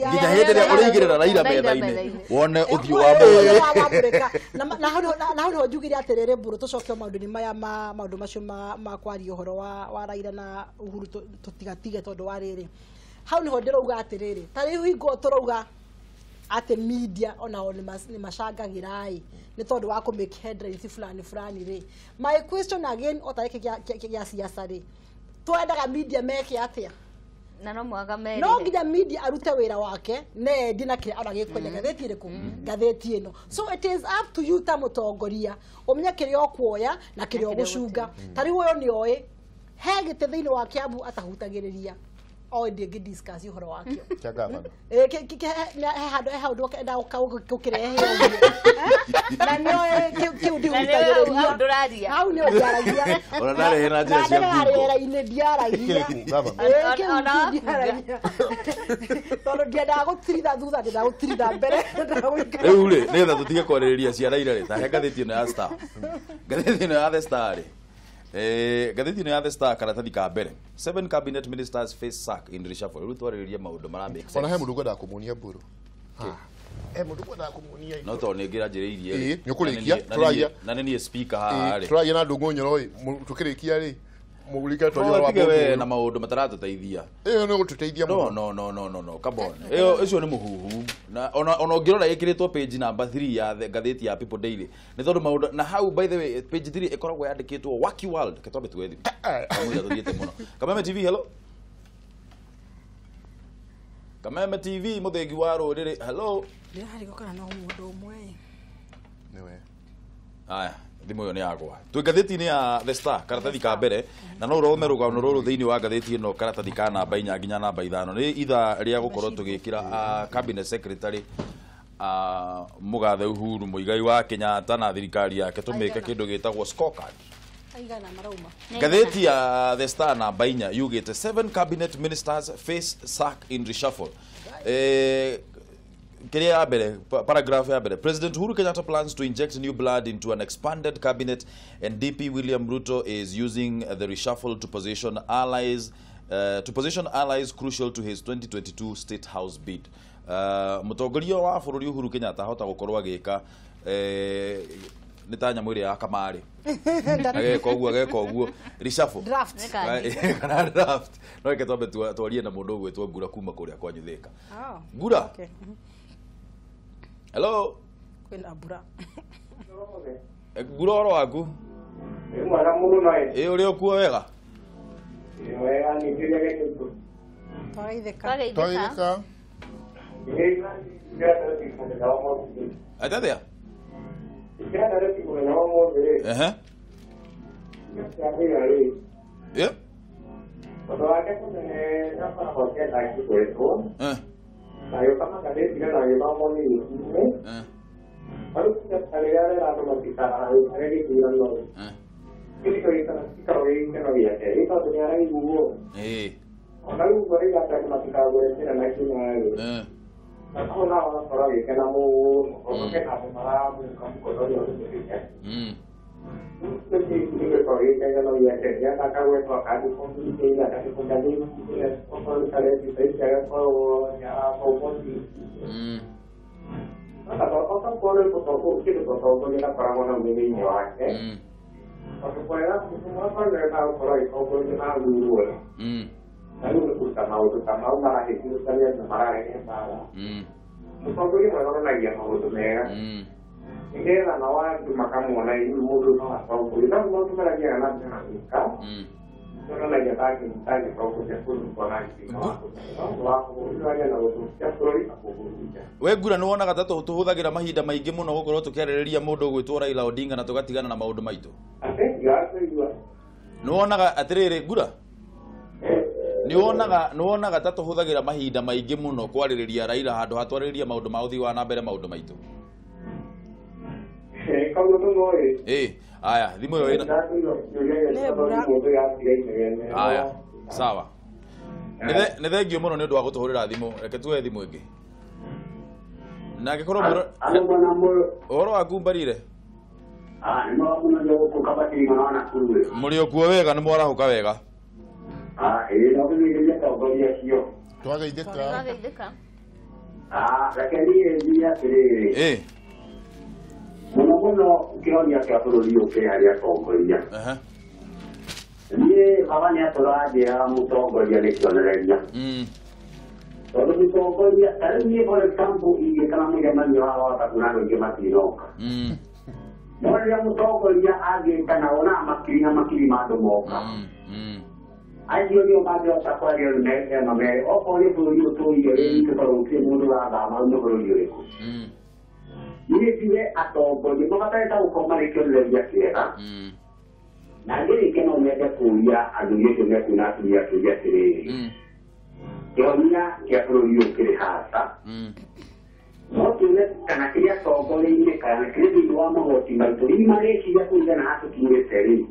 nginya hĩndĩ ĩrĩa ũrĩigĩrĩra Raila metha-inĩ wone ũthiũ wa mũndũ. Na hau nĩho njugire atĩrĩrĩ, mbũrũ tũcoke maũndũ-inĩ maya ma maũndũ macio ma kwaria ũhoro wa Raila na Uhuru tũtigatige tondũ wa rĩrĩ, hau nĩho ndĩrauga atĩrĩrĩ, ta rĩu hingo tũrauga atĩ media onao nĩ macangagĩra ĩ nĩ tondũ wa kũ make headlines fulani fulani rĩ. My question again, o ta gĩkĩ gĩa siasa rĩ, twendaga media meke atĩa? Na no mũhaka merire. No nginya media arute wĩra wake na endie na kĩrĩa ona gĩkwenda ngathĩti ĩrĩkũ, ngathĩti ĩno. So it is up to you ta mũtongoria ũmenye kĩrĩa ũkuoya na kĩrĩa ũgũcunga. Ta rĩu ũyũ nĩ oĩ he gĩtĩ thĩinĩ wa Kiambu atahutagĩrĩria, o ndĩngĩ discuss ũhoro wakĩo. Kĩa gavana. He handũ he handũ enda gũkĩrehe ũguo. Na nĩoĩ kĩu ndihutagĩrĩria. Hau nĩho ndiaragia. Ona ndarehe na njĩra cia Google. Rĩera-inĩ ndiaragia. Kĩu ndiaragia. Tondũ ndiendaga gũtiritha thutha, ndiendaga gũtiritha mbere. Rĩu rĩ, nĩgetha tũtige kwarĩrĩria cia Raila rĩ, ta he ngathĩti ĩno ya Star. Ngathĩti ĩno ya The Star rĩ, ngathĩti ĩno ya The Star karatathi ka mbere, 7 cabinet ministers face sack in reshuffle. Rĩu twarĩrĩria maũndũ mara make sense. Ona he mũndũ ũkwendaga kũmuonia mbũrũ. He mũndũ ũkwendaga kũmuonia. No tondũ nĩ ngĩranjĩrĩirie rĩ. Nĩ ũkũrĩkia, tũragia. Na nĩ niĩ speaker haha rĩ. Tũragia na Ndung'u Nyoro ĩ, tũkĩrĩkia rĩ, mũrike twaria ũhoro wa Tige we mũndũ. na maũndũ mataratũteithia. Ĩyo nĩ gũtũteithia mũno. No, no, no, no, no, come on. Ĩyo ũcio nĩ mũhuhu. Na ona ũngĩrora ĩkĩrĩtwo page number 3 ya ngathĩti ya People Daily. Nĩ tondũ maũndũ na hau, by the way, page 3 ĩkoragwo yandĩkĩtwo Wacky World. Ke twambe tuwe thimũ. Kamũira tũthiĩte mũno. Kameme TV, hello. Kameme TV, mũthengi wa rũrĩrĩ, hello. Ndĩrarigwo kana no mũndũ ũmwe. Nĩwe. Aya, thimũ ĩyo nĩ yagwa. Twĩ ngathĩti-inĩ ya The Star, karatathi ka mbere, na no ũrome rũgano rũrũ thĩinĩ wa ngathĩti ĩno karatathi ka namba 4 nginya namba 5. Nĩ ithaa rĩa gũkorwo tũgĩkĩra cabinet secretary mũgathe Uhuru Muigai wa Kenyatta na thirikari yake tũmĩke kĩndũ gĩtagwo scorecard. Aigana marauma. Ngathĩti ya The Star namba 4 yugĩte 7 cabinet ministers face sack in reshuffle. Kĩrĩa ya mbere, paragraph ya mbere, President Uhuru Kenyatta plans to inject new blood into an expanded cabinet, and DP William Ruto is using the reshuffle to position allies crucial to his 2022 State House bid. Mũtongoria wa bũrũri Uhuru Kenyatta ahota gũkorwo agĩka nĩ ta nyamũ ĩrĩa ya kamarĩ, ageka ũguo, ageka ũguo, reshuffle draft kana draft. No reke twambe twarie na mũndũ ũgwĩtwo Ngura kuma kũrĩa kwanyu Thĩka. Ngura. Hello. Kwĩna mbura. Ngura, ũhoro waku? Nĩ mwega mũno nawe. Ĩ ũrĩ ũkuo wega? Ĩ wega, nĩ kĩrĩa gĩkĩtwo. Twageithĩka. Twageithĩka. Atĩa? Ehe. Ĩ? Ũndũ wake kũmene akoragwo akĩenda kũgwetwo. Na agĩũka magathĩti-inĩ na agĩũka morning-inĩ. Rĩu rĩrĩa arera andũ matikarare gĩthurano rĩ, kĩu nĩkĩo gĩkoragwo gĩ gĩkeno gĩake, ĩ tondũ nĩ araiguo. Ona rĩu ũguo rĩrĩa andũ matikagũre kĩna na kĩna rĩ, na kũu nao agakorwo agĩkena mũno, tondũ hena andũ maramũka mũkono ũrĩa ũrũmĩrĩire. Rĩu kĩu nĩkĩo gĩkoragwo gĩ gĩkeno gĩake, nĩgetha akagwetwo akandĩkwo meeting, akandĩkwo ngathĩti-inĩ, okorwo nĩ karedi thaa ici agakorwo nĩ arapromote. Okorwo nĩ kĩndũ ta ũtongoria ndakoragwo naguo thĩinĩ wake, tondũ kwega nĩendaga gũkorwo agĩtongoria na athurwo rĩ, na rĩu nĩ kũruta maũndũ ta mau marahĩtithania na mararehe mbara. Mũtongoria mwega onanagia maũndũ mega, nĩgetha nao andũ makamuona mũndũ no atongorie. No maũndũ marathiaga na mbere na gwĩka, Tuonanagia tangĩtongoria bũrũri kona wa na gũthũkia bũrũri na kũhurunja. We Ngura nĩ wonaga ta tũhũthagĩra mahinda maingĩ mũno gũkorwo tũkĩarĩrĩria mũndũ ũgwĩtwo Raila Odinga na tũgatigana na maũndũ maitũ? Atĩ ndirakũigua. Nĩ wonaga atĩrĩrĩ Ngura, nĩ wonaga ta tũhũthagĩra mahinda maingĩ mũno kwarĩrĩria Raila handũ ha twarĩrĩria maũndũ ma ũthii wa na mbere maũndũ maitũ? Koguo tũmoĩ. Ĩĩ, aya thimũ ĩyo ĩna aya sawa. Nĩ thengio mũno nĩ ũndũ wa gũtũhũrĩra thimũ. Reke tuoe thimũ ĩngĩ. Na angĩkorwo ũhoro waku Mbarire? Mũrĩ o kuo wega, nĩ mwarahũka wega? Twageithĩka. Twageithĩka. Reke niĩ njirie atĩrĩrĩ. Ĩĩ. Mũno mũno kĩhonia kĩa bũrũri ũyũ kĩrĩ harĩ atongoria. Niĩ baba nĩ atũranjĩraga mũtongoria nĩ kĩonereria. Tondũ mũtongoria ta rĩu niĩ for example ingĩkana mũcemanio haha wahota kuona andũ aingĩ matinoka. No rĩrĩa mũtongoria angĩtana wonaga makiri na makiri ma andũ moka. Acio nĩo mangĩhota kwaria rĩu mere okorwo nĩ bũrũri ũyũ tũire wĩ witũ tondũ gũtirĩ mũndũ ũrathama ume bũrũri ũrĩkũ. Niĩ njuge atongoria mabatarĩte gũkorwo marĩ kĩonereria kĩega. Na ngĩrĩkia no nyende kũũria athuri acio mekuuna atumia kĩũria atĩrĩrĩ. Kĩhonia kĩa bũrũri ũyũ kĩrĩ haca. No tuone kana kĩrĩ atongoria-inĩ kana kĩrĩ thĩinĩ wa magoti maitũ hihi mareciria kũigana haha tũkinyĩte rĩ.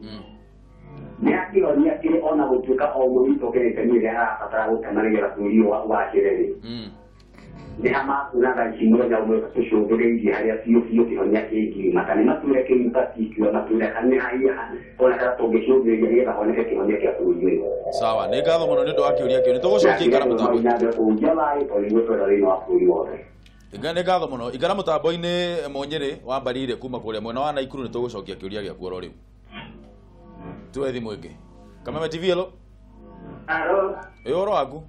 Nĩ akĩhonia kĩrĩ ona gũtuĩka o ũmwe witũ okĩrĩte nĩ ĩrĩa arabatara gũtema nĩgetha bũrũri ũyũ wagĩre rĩ. Nĩ ha makuona thaa ici mũthenya ũmwe tũcũthĩrĩirie harĩa biũ biũ kĩhonia kĩngiuma kana nĩ matwĩre kĩimba kiuga matwĩre kana nĩ haia ona kana tũngĩcũthĩrĩria nĩgetha honeke kĩhonia kĩa bũrũri ũyũ. Sawa, nĩ ngatho mũno nĩ ũndũ wa kĩũria kĩu. Nĩ tũgũcokia ikara mũtambo-inĩ. Na kũhunjia thayũ tondũ nĩguo twenda thĩinĩ wa bũrũri wothe. Nĩ ngatho mũno. Ikara mũtambo-inĩ Mũnyĩrĩ wa Mbarire kuma kũrĩa mwena wa Naikuru, nĩ tũgũcokia kĩũria gĩaku oro rĩu. Tuoe thimũ ĩngĩ. Kameme TV, hello. Hello. Ĩ ũhoro waku?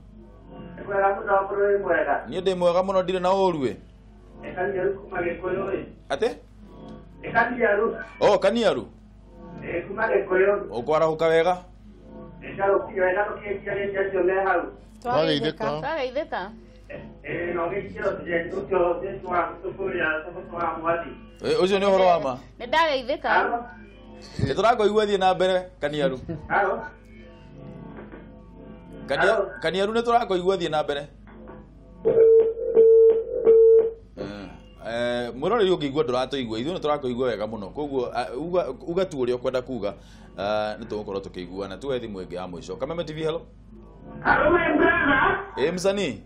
Mwega mũno bũrũri mwega. Niĩ ndĩ mwega mũno ndirĩ na ũru ĩ. Kaniaru kuma Gĩkũyũ ĩ. Atĩ? Kaniaru. Oh, Kaniaru. Ĩ kuma Gĩkũyũ. Ũkwarahũka wega? Ndarũkire wega tũkĩanjia acio me hau. Twageithĩka. Twageithĩka. Ĩ no gĩkĩro ũcio ũcio wa kũrĩa wa mwathi. Ũcio nĩ ũhoro wa ma. Nĩ ndageithĩka. Nĩ tũrakũigua thiĩ na mbere Kaniaru. Kaniaru nĩ tũrakũigua thiĩ na mbere. Mwĩroreri ũngĩigua ndũratũigua, ithuĩ nĩ tũrakũigua wega mũno. Koguo uga tu ũrĩa ũkwenda kuga, nĩ tũgũkorwo tũkĩiguana. Tuoe thimũ ĩngĩ ya mũico. Kameme TV, hello. Hello my brother. Ĩ msanii.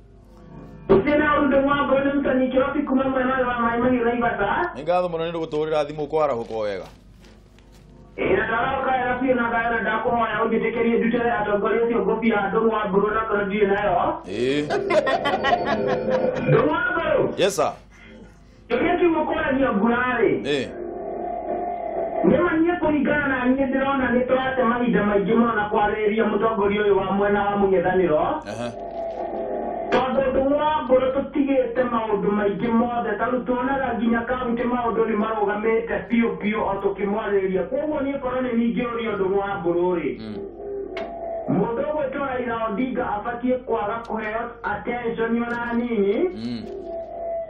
Usina ũndũ mwako nĩ msanii Kĩrobi kuma mwena wa Maĩ Mahiũ Naivasha. Nĩ ngatho mũno nĩ ũndũ gũtũhũrĩra thimũ kwarahũka wega. Ĩ na ndarauka wega biũ na thayũ na ndakũhoya ũnjĩtĩkĩrie ndutĩre atongoria acio ngũbia Ndũng'ũ wa Mbũrũ na korwo ndirĩ nayo. Ĩ. Ndũng'ũ wa Mbũrũ. Yes sir. Kĩũria kĩu ũkũragia Ngura-rĩ. Ĩ. Nĩma niĩ kũringana na niĩ ndĩrona nĩ tũrate mahinda maingĩ mũno na kwarĩrĩria mũtongoria ũyũ wa mwena wa mũng'ethanĩro. Tondũ Ndũng'ũ wa Mbũrũ tũtigĩte maũndũ maingĩ mothe ta rĩu tuonaga nginya kaunti maũndũ nĩ marũgamĩte biũ biũ o tũkĩmwarĩrĩria. Koguo niĩ korwo nĩ ningĩũrio Ndũng'ũ wa Mbũrũ rĩ, mũndũ ũgwĩtwo Raila Odinga abatiĩ kwaga kũheo attention ona nini.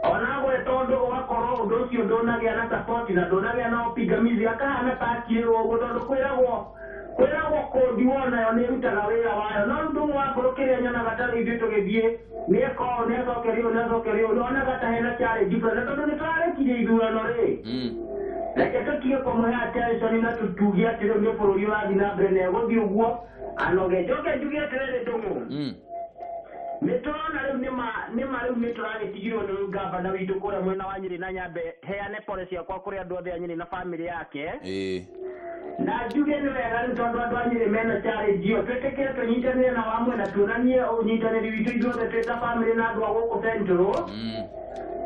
Ona gwe tondũ ũgakorwo ũndũ ũcio ndũnagĩa na support na ndũnagĩa na upingamizi akahana ta akirĩrwo ũguo tondũ kwĩragwo kũndi wonayo nĩ ĩrutaga wĩra wayo. No Ndũng'ũ wa Mbũrũ kĩrĩa nyonaga ta rĩu ithuĩ tũgĩthiĩ nĩeko nĩacokerio ũũ nĩacokerio ũũ ndonaga ta hena challenge fulani tondũ nĩtũrarĩkirie ithurano rĩ. Reke tũtige kũmũhe attention na tũtuge atĩ rĩu nĩ bũrũri ũrathiĩ na mbere na egũthiĩ ũguo anoge. Njoke njuge atĩrĩrĩ Ndũng'ũ. Nĩ tũrona rĩu nĩma rĩu nĩ tũragĩtigirwo nĩ ngavana witũ kũrĩa mwena wa Nyĩrĩ na Nyambe heane pole ciakwa kũrĩ andũ othe a Nyĩrĩ na bamĩrĩ yake. Na njuge nĩ wega rĩu tondũ andũ a Nyĩrĩ mena challenge ĩyo twĩtĩkĩre tũnyitanĩre na wa mwena tuonanie ũnyitanĩri witũ ithuothe twĩ ta bamĩrĩ na andũ a gũkũ Central.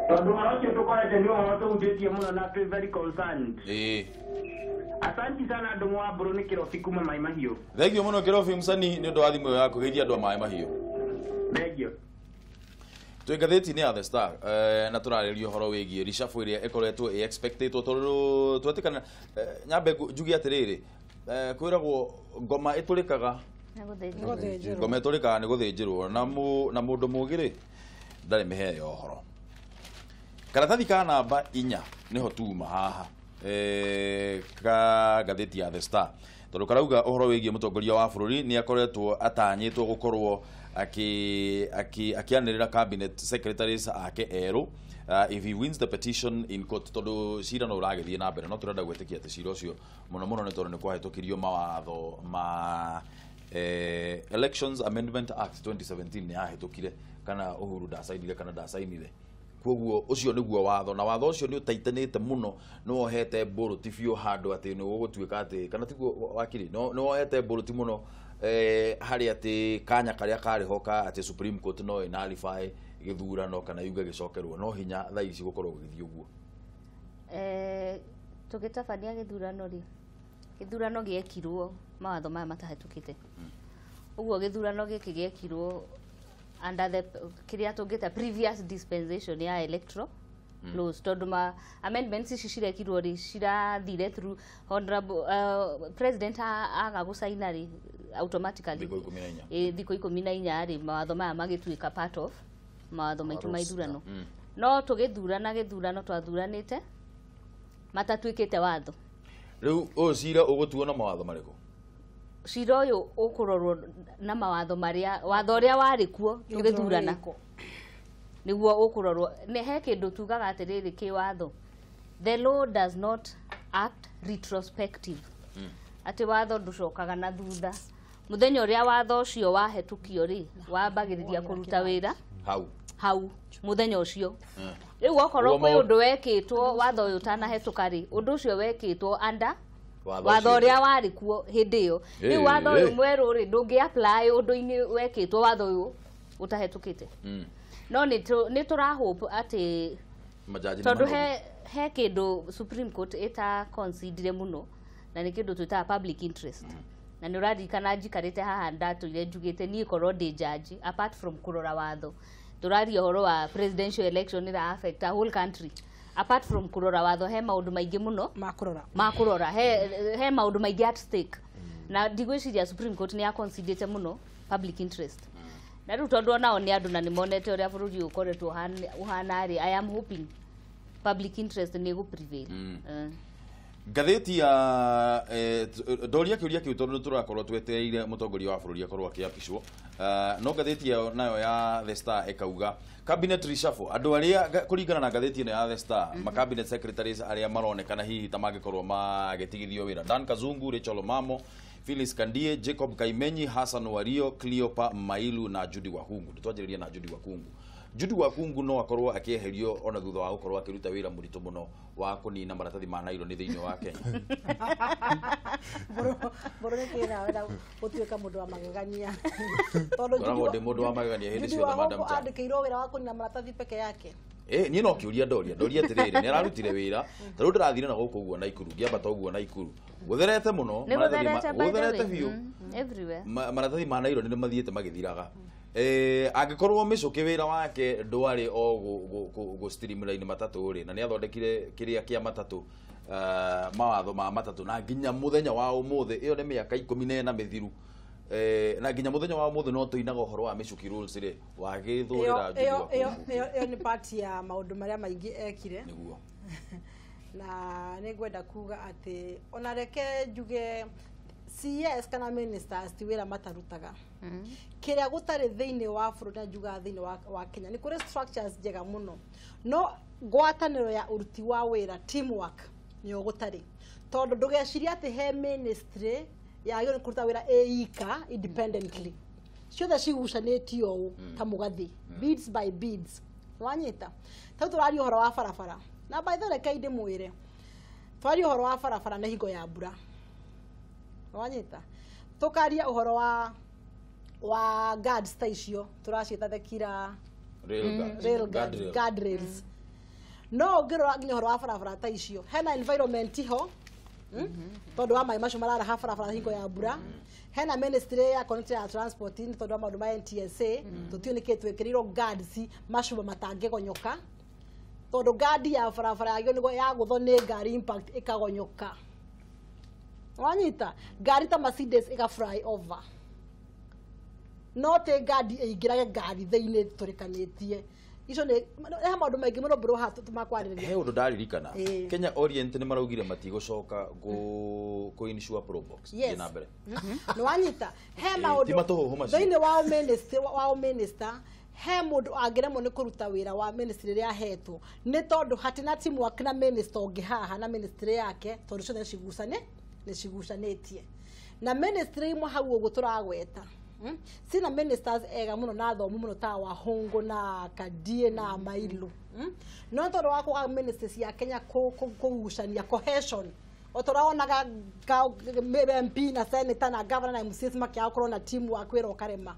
Tondũ ũhoro ũcio tũkorete nĩ ũhoro tũhutĩtie mũno na twĩ very concerned. Asanti sana Ndũng'ũ wa Mbũrũ nĩ Kĩrobi kuma Maĩ Mahiũ. Thengio mũno Kĩrobi msanii nĩ ũndũ wa thimũ ĩyo yaku. Geithia andũ a Maĩ Mahiũ. Thengio. Twĩ ngathĩti-inĩ ya The Star na tũrarĩrĩria ũhoro wĩgiĩ reshuffle ĩrĩa ĩkoretwo ĩ expected tondũ twetĩkana nyambe njuge atĩrĩrĩ Kwĩragwo ngoma ĩtũrĩkaga ngoma ĩtũrĩkaga nĩ gũthĩnjĩrwo na mũndũ mũgĩ rĩ ndarĩ mĩheo ũhoro. Karatathi ka namba 4 nĩho tuma haha ka ngathĩti ya The Star tondũ karauga ũhoro wĩgiĩ mũtongoria wa bũrũri nĩ akoretwo atanyĩtwo gũkorwo akĩanĩrĩra cabinet secretaries ake erũ if he wins the petition in court tondũ cira no ũragĩthiĩ na mbere no tũrenda gwĩtĩkia atĩ cira ũcio mũno mũno nĩ tondũ nĩ kwahĩtũkirio mawatho ma Elections Amendment Act 2017 nĩ yahĩtũkire kana Uhuru ndacainire kana ndacainire koguo ũcio nĩguo watho na watho ũcio nĩ ũtaitanĩte mũno nĩ wohete mbũrũti biũ handũ atĩ nĩ ũgũtuĩka atĩ kana tiguo wakiri nĩ wohete mbũrũti mũno harĩ atĩ kanya karĩa karĩ ho ka atĩ Supreme Court no ĩnalify gĩthurano kana yuge gĩcokerwo no hinya thaa ici gũkorwo gũgĩthiĩ ũguo. Tũgĩtabania gĩthurano rĩ gĩthurano gĩekirwo mawatho maya matahĩtũkĩte ũguo gĩthurano gĩkĩ gĩekirwo under the kĩrĩa tũngĩta previous dispensation ya electoral laws tondũ ma amendments ici cirekirwo rĩ cirathire through honorable president aga gũcaina rĩ automatically thikũ 14 rĩ mawatho maya magĩtuĩka part of mawatho maitũ ma ithurano no tũgĩthurana gĩthurano twathuranĩte matatuĩkĩte watho. Rĩu ũyũ cira ũgũtuo na mawatho marĩkũ? Cira ũyũ ũkũrorwo na mawatho marĩa watho ũrĩa warĩ kuo tũgĩthurana nĩguo ũkũrorwo. Nĩ he kĩndũ tugaga atĩrĩrĩ kĩwatho, the law does not act retrospective, atĩ watho ndũcokaga na thutha. Mũthenya ũrĩa watho ũcio wahetũkio rĩ wambagĩrĩria kũruta wĩra hau mũthenya ũcio. Rĩu okorwo kwĩ ũndũ wekĩtwo watho ũyũ ũtanahetũka rĩ ũndũ ũcio wekĩtwo under watho ũrĩa warĩ kuo hĩndĩ ĩyo. Rĩu watho ũyũ mwerũ rĩ ndũngĩ apply ũndũ-inĩ wekĩtwo watho ũyũ ũtahetũkĩte. No nĩ tũrahope atĩ tondũ he kĩndũ Supreme Court ĩta consider mũno na nĩ kĩndũ twĩtaga public interest. Na nĩ ũraririkana njikarĩte haha ndatũire njugĩte niĩ korwo ndĩ judge apart from kũrora watho tũraria ũhoro wa presidential election ĩra affect a whole country apart from kũrora watho he maũndũ maingĩ mũno ma kũrora he maũndũ maingĩ at stake na ndigwĩciria Supreme Court nĩ ya considerate mũno public interest. Na rĩu tondũ onao nĩ andũ na nĩ monete ũrĩa bũrũri ũkoretwo ũhana rĩ I am hoping public interest nĩ ĩgũ prevail. Ngathĩti ya ndoria kĩũria kĩu tondũ tũrakorwo twetereire mũtongoria wa bũrũri akorwo akĩapishwo no ngathĩti ĩyo nayo ya The Star ĩkauga cabinet reshuffle andũ arĩa kũringana na ngathĩti ĩno ya The Star ma cabinet secretaries arĩa maronekana hihi ta mangĩkorwo magĩtigithio wĩra Dan Kazungu, Rachel Omamo, Phyllis Kandie, Jacob Kaimenyi, Hassan Wario, Cleopa Mailu na Judy Wakungu. Twanjĩrĩria na Judy Wakungu. Judy Wakungu no akorwo akĩeherio ona thutha wa gũkorwo akĩruta wĩra mũritũ mũno wa kũnina maratathi ma naironi thĩinĩ wa Kenya. Mbũrũ nĩ kĩna wenda gũtuĩka mũndũ wa magegania. Tondũ Ngoragwo ndĩ mũndũ wa magegania hĩndĩ ciothe Madam Chan. Andĩkĩirwo wĩra wa kũnina maratathi peke yake. Niĩ no kĩũria ndoria atĩrĩrĩ nĩ ararutire wĩra ta rĩu ndĩrathire na gũkũ ũguo Naikuru ngĩambata ũguo Naikuru gũtherete mũno gũtherete biũ maratathi ma naironi nĩ mathiĩte magĩthiraga. Angĩkorwo Mĩcũkĩ wĩra wake ndwarĩ o gũ streamline matatũ rĩ na nĩ athondekire kĩrĩa kĩa matatũ mawatho ma matatũ na nginya mũthenya wa ũmũthĩ ĩyo nĩ mĩaka 14 mĩthiru na nginya mũthenya wa ũmũthĩ no tũinaga ũhoro wa Mĩcũkĩ rules rĩ wagĩthũrĩra Judy Wakungu. Ĩyo nĩ part ya maũndũ marĩa maingĩ ekire nĩguo na nĩ ngwenda kuga atĩ ona reke njuge CS kana ministers ti wĩra matarutaga. Kĩrĩa gũtarĩ thĩinĩ wa bũrũri na njugaga thĩinĩ wa Kenya nĩ kũrĩ structures njega mũno no ngwatanĩro ya ũruti wa wĩra teamwork nĩyo gũtarĩ tondũ ndũgecirie atĩ he ministry yagĩrĩirwo nĩ kũruta wĩra ĩika independently ciothe cigucanĩtio ũũ ta mũgathĩ beads by beads wanyita tau tũraria ũhoro wa barabara na by the way reke ndĩmwĩre twaria ũhoro wa barabara nĩ hingo ya mbura wanyita tukaria ũhoro wa guards ta icio tũraciĩta the killer rail guardrails no ũngĩrora nginya ũhoro wa barabara ta icio hena environment ho tondũ wa maĩ macio mararaha barabara hingo ya mbura hena ministry ya connected ya transport nĩ tondũ wa maũndũ ma NTSA tũtiũ nĩkĩ twĩkĩrĩirwo guards macuma matangĩgonyoka tondũ guard ya barabara yagĩrĩirwo nĩ yagũthwo nĩ ngari impact ĩkagonyoka. Wanyita ngari ta Mercedes ĩga fly over. No te ngari ĩingĩrage ngari thĩinĩ tũrĩkanĩtie. Icio nĩ he maũndũ maingĩ mũno bro haha tũmakwarĩrĩria. He ũndũ ndaririkana. Kenya Orient nĩ maraugire matigũcoka kũ insure Probox. Yes. Na mbere. Nĩ wanyita he maũndũ ti matũhũhũ macio. Thĩinĩ wa minister he mũndũ angĩremwo nĩ kũruta wĩra wa ministry ĩrĩa ahetwo nĩ tondũ hatina teamwork na minister ũngĩ haha na ministry yake tondũ ciothe nĩ cigucanĩtie. Na ministry imwe hau ũguo tũragweta. Sina ministers ega muno na athomu muno ta Wahungu na Kandie na Mailu. No tondũ wa kwaga ministers ya Kenya kũgucania cohesion. O tũraonaga MP na senator na governor na MCs makĩaga gũkorwo na teamwork wĩra ũkarema.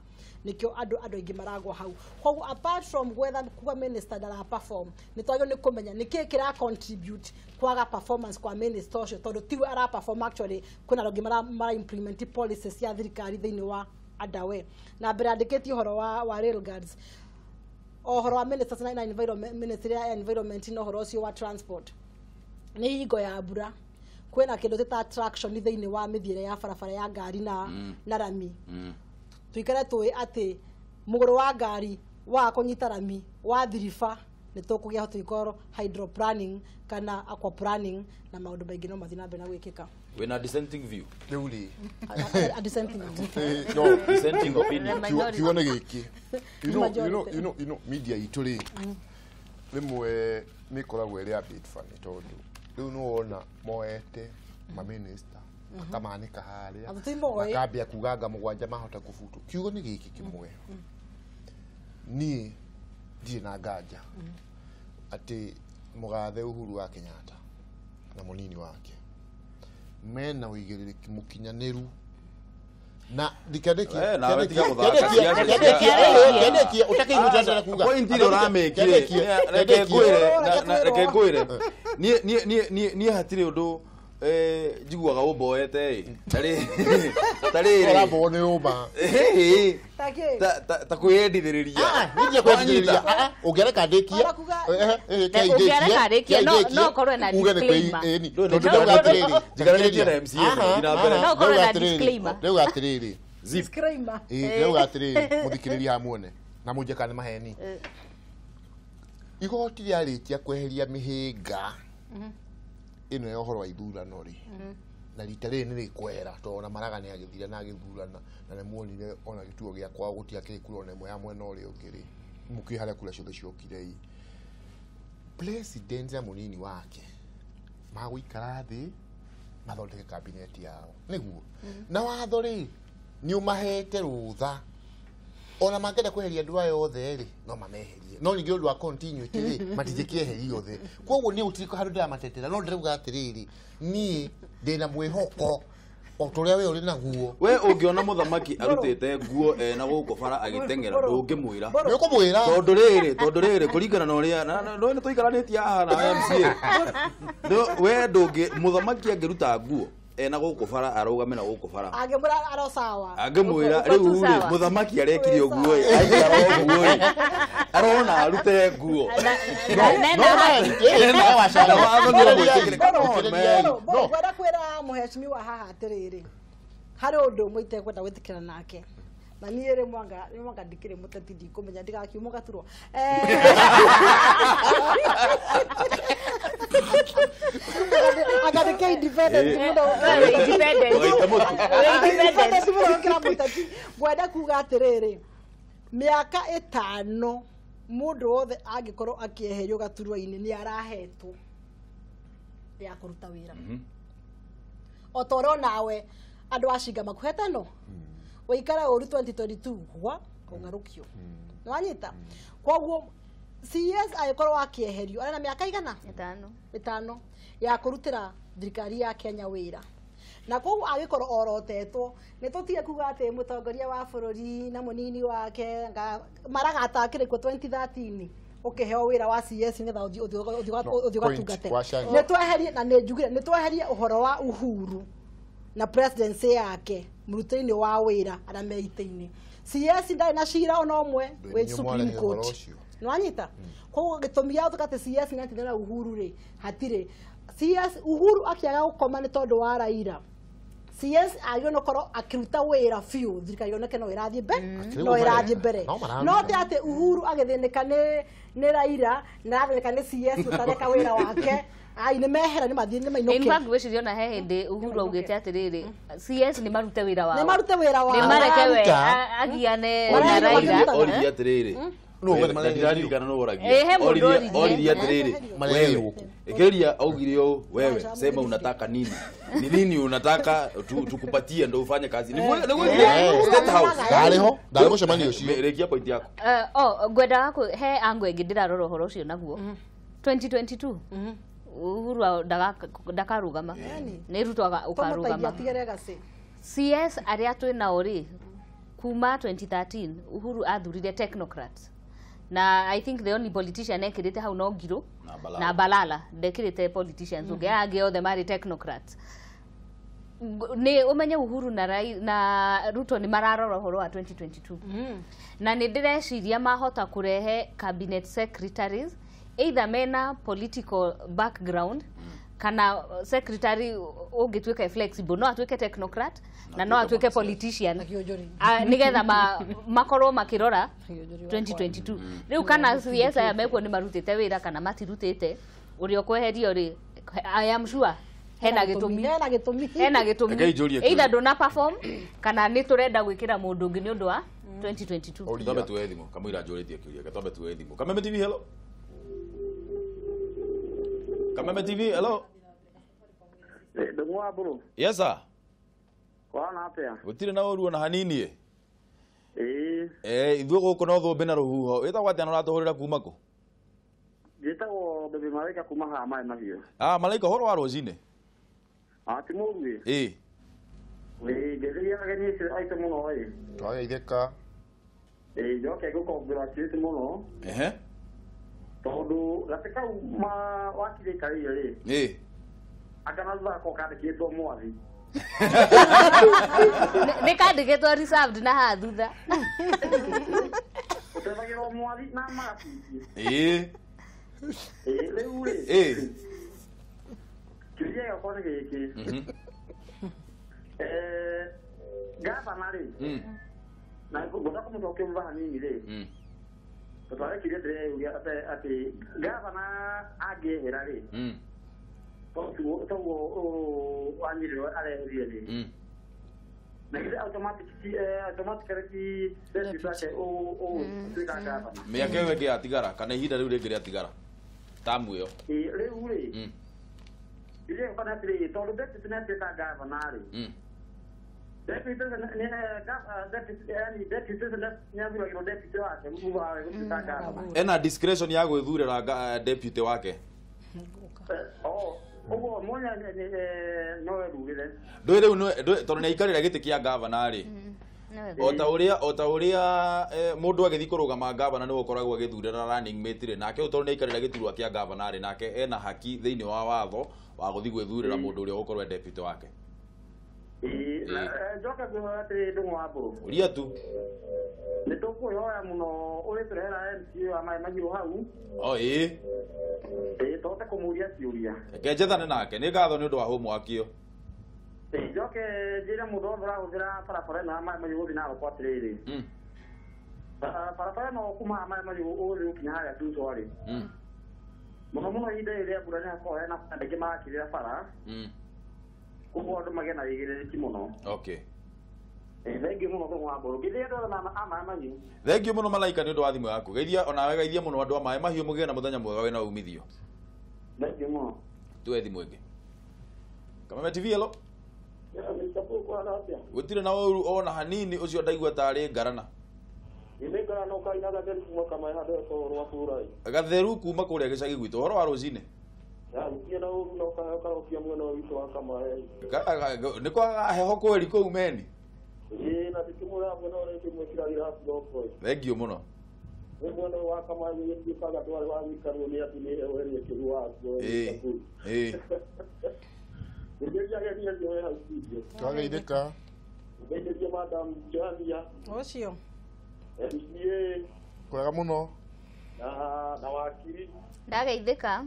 Nĩkĩo andũ aingĩ maragwa hau. Koguo apart from gwetha kuga minister ndara perform, nĩ twagĩrĩirwo nĩ kũmenya nĩkĩĩ kĩra contribute kwaga performance kwa minister ũcio tondũ tiwe ara perform actually kwĩna andũ angĩ mara implement policies cia thirikari thĩinĩ wa Adawe. Na mbere andĩkĩtie ũhoro wa rail guards. Ũhoro wa ministers na environment, ministry ya environment na ũhoro ũcio wa transport. Nĩ hingo ya mbura kwĩna kĩndũ ta traction thĩinĩ wa mĩthiĩre ya barabara ya ngari na rami. Tuikare tũĩ atĩ mũgũrũ wa ngari wa kũnyita rami wa thiriba nĩ tũkũgĩa tũikorwo hydroplaning kana aquaplaning na maũndũ maingĩ no mathiĩ na mbere na gwĩkĩka. Wĩna dissenting view. Rĩu rĩ. A dissenting view. No, dissenting opinion. Kiugo nĩ gĩkĩ. You know media itũ rĩ rĩmwe nĩ ĩkoragwo ĩrĩ a bit funny tondũ rĩu nĩ wona moete ma minister makamanĩka harĩa makambia kuga anga mũgwanja mahota kũbutwo. Kiugo nĩ gĩkĩ kĩmwe. Niĩ ndirĩ na nganja atĩ mũgathe Uhuru wa Kenyatta na mũnini wake mena ũigĩrĩrĩki mũkinyanĩru na reke ngwĩre niĩ hatirĩ ũndũ njiguaga ũmboete tarĩrĩ ũrambowo nĩ ũma ta kwĩyendithĩrĩria. Ũngĩareka ndĩkie no ũkorwo na disclaimer. Njigaranĩtie na MCA na mbere. No ũkorwo na disclaimer. Rĩu atĩrĩrĩ disclaimer. Rĩu atĩrĩrĩ mũthikĩrĩria hamuone na mũnje kana maheni. Igoti rĩarĩkia kweheria mĩhĩnga ĩno ya ũhoro wa ithurano rĩ na rita rĩrĩ nĩ rĩkwehera tondũ ona Maraga nĩ agĩthire na agĩthurana na nĩ muonire ona gĩtuo gĩa kwao gũtiakĩrĩ kura ona ĩmwe ya mwena ũrĩa ũngĩ rĩ mũkĩrĩ harĩa kura ciothe ciokire ĩ president na mũnini wake magũikara thĩ mathondeke kabineti yao nĩguo na watho rĩ nĩ ũmahete rũtha ona mangĩenda kweheria andũ aya othe rĩ no mameherie no ningĩ ũndũ wa continuity rĩ matingĩkĩeheria othe koguo niĩ gũtirĩ handũ ndĩramatetera no ndĩrauga atĩrĩrĩ niĩ ndĩna mwĩhoko o ta ũrĩa we ũrĩ naguo. We ũngĩona mũthamaki arutĩte nguo ena gũkũ bara agĩteng'era ndũngĩmwĩra. Nĩ ũkũmwĩra tondũ rĩrĩ kũringana na ũrĩa no nĩ tũikaranĩtie haha na MCA we ndũngĩ mũthamaki angĩruta nguo ena gũkũ bara arũgame na gũkũ bara angĩmwĩra aro sawa angĩmwĩra rĩu rĩ mũthamaki arekire ũguo ĩ aikara ũguo ĩ arona arute nguo ngwenda kwĩra mũhecimiwa haha atĩrĩrĩ harĩ ũndũ ũmwe itekwenda gwĩtĩkĩra nake na niĩ rĩ mwanga ndikĩrĩ mũteti ndikũmenya ndigakiuma gaturwa akandĩke independent mũno independent mũno gũkĩra mũteti. Ngwenda kuga atĩrĩrĩ mĩaka 5 mũndũ wothe angĩkorwo akĩeherio gaturwa-inĩ nĩ arahetwo ya kũruta wĩra o ta ũrĩa onawe andũ a Shinga makuhete no wĩikare ũru 2022 gwa kũng'arũkio nĩ wanyita. Koguo CS angĩkorwo akĩeherio arĩ na mĩaka igana 5 ya kũrutĩra thirikari ya Kenya wĩra na koguo angĩkorwo orotetwo nĩ tũtige kuga atĩ mũtongoria wa bũrũri na mũnini wake Maraga atakĩrĩ kuo 2013 ũkĩheo wĩra wa CS nĩgetha ũthiĩ ũgatungate. Nĩ tweherie na nĩ njugire nĩ tweherie ũhoro wa Uhuru na presidency yake mũrutĩri-inĩ wa wĩra arĩa me itĩ-inĩ. CS ndarĩ na cira ona ũmwe wĩ Supreme Court nĩ wanyita. Koguo gĩtũmi gĩa gũtuĩka atĩ CS nĩ atinda na Uhuru rĩ hatirĩ. CS Uhuru akĩaga gũkoma nĩ tondũ wa Raila CS agĩrĩirwo nĩ gũkorwo akĩruta wĩra biũ thirikari yoneke no ĩrathiĩ mbere no ĩrathiĩ mbere no ti atĩ Uhuru agĩthĩnĩka nĩ Raila na arathĩnĩka nĩ CS ũtareka wĩra wake ai nĩ mehera nĩ mathiĩ nĩ mainũke. In fact gwĩciria ona he hĩndĩ Uhuru augĩte atĩrĩrĩ CS nĩ marute wĩra wao nĩ marute wĩra wao nĩ mareke we agiane na Raila oririe atĩrĩrĩ ndiririkana nũ oragia oririe atĩrĩrĩ wewe ĩkĩria augire ũũ wewe sema unataka nini ni nini unataka tukupatie ndo ufanye kazi ni State House ndariho ndari mũcemanio ũcio rĩkia point yako ngwendaga he ango ĩngĩ ndĩrarora ũhoro ũcio naguo 2022 Uhuru ndakarũgama nĩ Ruto ũkarũgama CS arĩa twĩ nao rĩ kuma 2013 Uhuru athurire technocrats na I think the only politician ekirite hau no Ngiro na Balala ndekirite politicians unge angĩ othe marĩ technocrats nĩ ũmenye Uhuru na Ruto nĩ mararora ũhoro wa 2022 na nĩ ndĩreciria mahota kũrehe cabinet secretaries either mena political background kana secretary ũngĩtuĩka flexible no atuĩke technocrat na no atuĩke politician nĩgetha makorwo makĩrora 2022 rĩu kana CS aya mekuo nĩ marutĩte wĩra kana matirutĩte ũrĩa ũkweherio rĩ I am sure hena gĩtũmi hena gĩtũmi either ndũna perform kana nĩ tũrenda gwĩkĩra mũndũ ũngĩ nĩ ũndũ wa 2022 twambe tuoe thimũ kamũira njũrĩtie kĩũria twambe tuoe thimũ Kameme TV hello Kameme TV hello Ndung'u Mburu. Yes sir. Kwana atia? Gũtirĩ na ũru ona hanini ĩ. Ithuĩ gũkũ no thũmbĩ na rũhuho. Wĩtagwo atĩa na ũratũhũrĩra kuma kũ? Njĩtagwo Bebe Malaika kuma haha Maĩ Mahiũ. Ah, Malaika ũhoro wa rũcinĩ? Ah, ti mũru ĩ. Ĩ. Ĩ, ngeithĩria ageni acio aitũ mũno ĩ. Twageithĩka. Ĩ, njoke ngũcongratulate mũno. Ehe. Tondũ gatĩ kau ma wakiri aikarĩire rĩ. Ĩ. Anga thutha ko kandĩkĩtwo mwathi. Nĩ kandĩkĩtwo reserved na haha thutha. Ũtethagĩrwo mwathi na magacici. Ĩ. Ĩ, rĩu rĩ. Ĩ. Kĩũria gĩakwa nĩ gĩkĩ. Gavana rĩ. Na ngwenda kũmũcokia thutha hanini rĩ. Tondũ arekire ndĩreyũria atĩ gavana angĩehera rĩ. Toguo wanyĩrĩrwo areherie rĩ. Na githĩ automatically ti deputy wake ũgũtuĩka gavana. Mĩaka ĩyo ĩngĩ yatigara kana ihinda rĩu rĩngĩ rĩatigara tamu ĩyo. Rĩu rĩ. Kĩũria gĩakwa nĩ atĩrĩrĩ tondũ deputy nĩ atuĩka gavana rĩ. Deputy nĩ athuragĩrwo deputy wake thutha wa gũtuĩka gavana. Ena discretion ya gwĩthurĩra deputy wake. Ũguo mwanya no ethurĩre. Ndũĩ rĩu tondũ nĩ aikarĩra gĩtĩ kĩa gavana rĩ. O ta ũrĩa mũndũ agĩthiĩ kũrũgama gavana nĩwe ũkoragwo agĩthurĩra running mate rĩ nake tondũ nĩ aikarĩra gĩturwa kĩa gavana rĩ nake ena haki thĩinĩ wa watho wa gũthiĩ gwĩthurĩra mũndũ ũrĩa ũgũkorwo e deputy wake. Njoke ngwĩhoya atĩrĩ Ndung'u wa Mburu. Ũria tu. Nĩ tũkwĩhoya mũno ũrĩtũrehera MCA wa Maĩ Mahiũ hau. O ĩ. Ĩ, tũhote kũmũria ciũria. Reke njethane nake nĩ ngatho nĩ ũndũ wa homework ĩyo. Njoke njĩre mũndũ wothe ũrahũthĩra barabara ĩno ya Maĩ Mahiũ gũthiĩ Narok atĩrĩrĩ. Barabara ĩno kuma haha Maĩ Mahiũ ũgũthiĩ gũkinya harĩa Tuso rĩ. Mũno mũno ihinda rĩrĩ rĩa mbura nĩ hakoragwo hena andũ aingĩ marakĩrĩra bara. Koguo andũ magĩe na wĩigĩrĩrĩki mũno. Okay. Thengiũ mũno Ndung'u wa Mburu. Ngeithia andũ othe a Maĩ Mahiũ. Thengiũ mũno Malaika nĩ ũndũ wa thimũ yaku. Geithia onawe geithia mũno andũ a Maĩ Mahiũ mũgĩe na mũthenya mwega wĩna umithio. Thengiũ mũno. Tuoe thimũ ĩngĩ. Kameme TV hello. Gũtirĩ na ũru ona hanini ũcio ndaigua tarĩ ngarana. Nĩ ngarana ũkaina Gatheru kuma Kamaĩ handũ hetagwo Rwabũrai. Gatheru kuma kũrĩa gĩcagi gwitũ ũhoro wa rũcinĩ. Gũtirĩ na ũru na ũkarokia mwena witũ wa Kamaĩ. Nĩ kwaga heho kweri kũu meni. Ĩĩ na ndĩkĩmwĩra mwena ũrĩa ndĩmwĩkĩragĩra happy. Thengiũ mũno. Nĩ mwena wa Kamaĩ gĩtuĩkaga ndwarĩ wa gũikarwo nĩ atĩ nĩ heho ĩrĩa ĩkĩgũaga. Ĩĩ. Ngeithia ageni acio me hau studio. Twageithĩka. Ngeithia Madam Joania. Ũcio. MCA. Kwega mũno. Na wakiri. Ndageithĩka.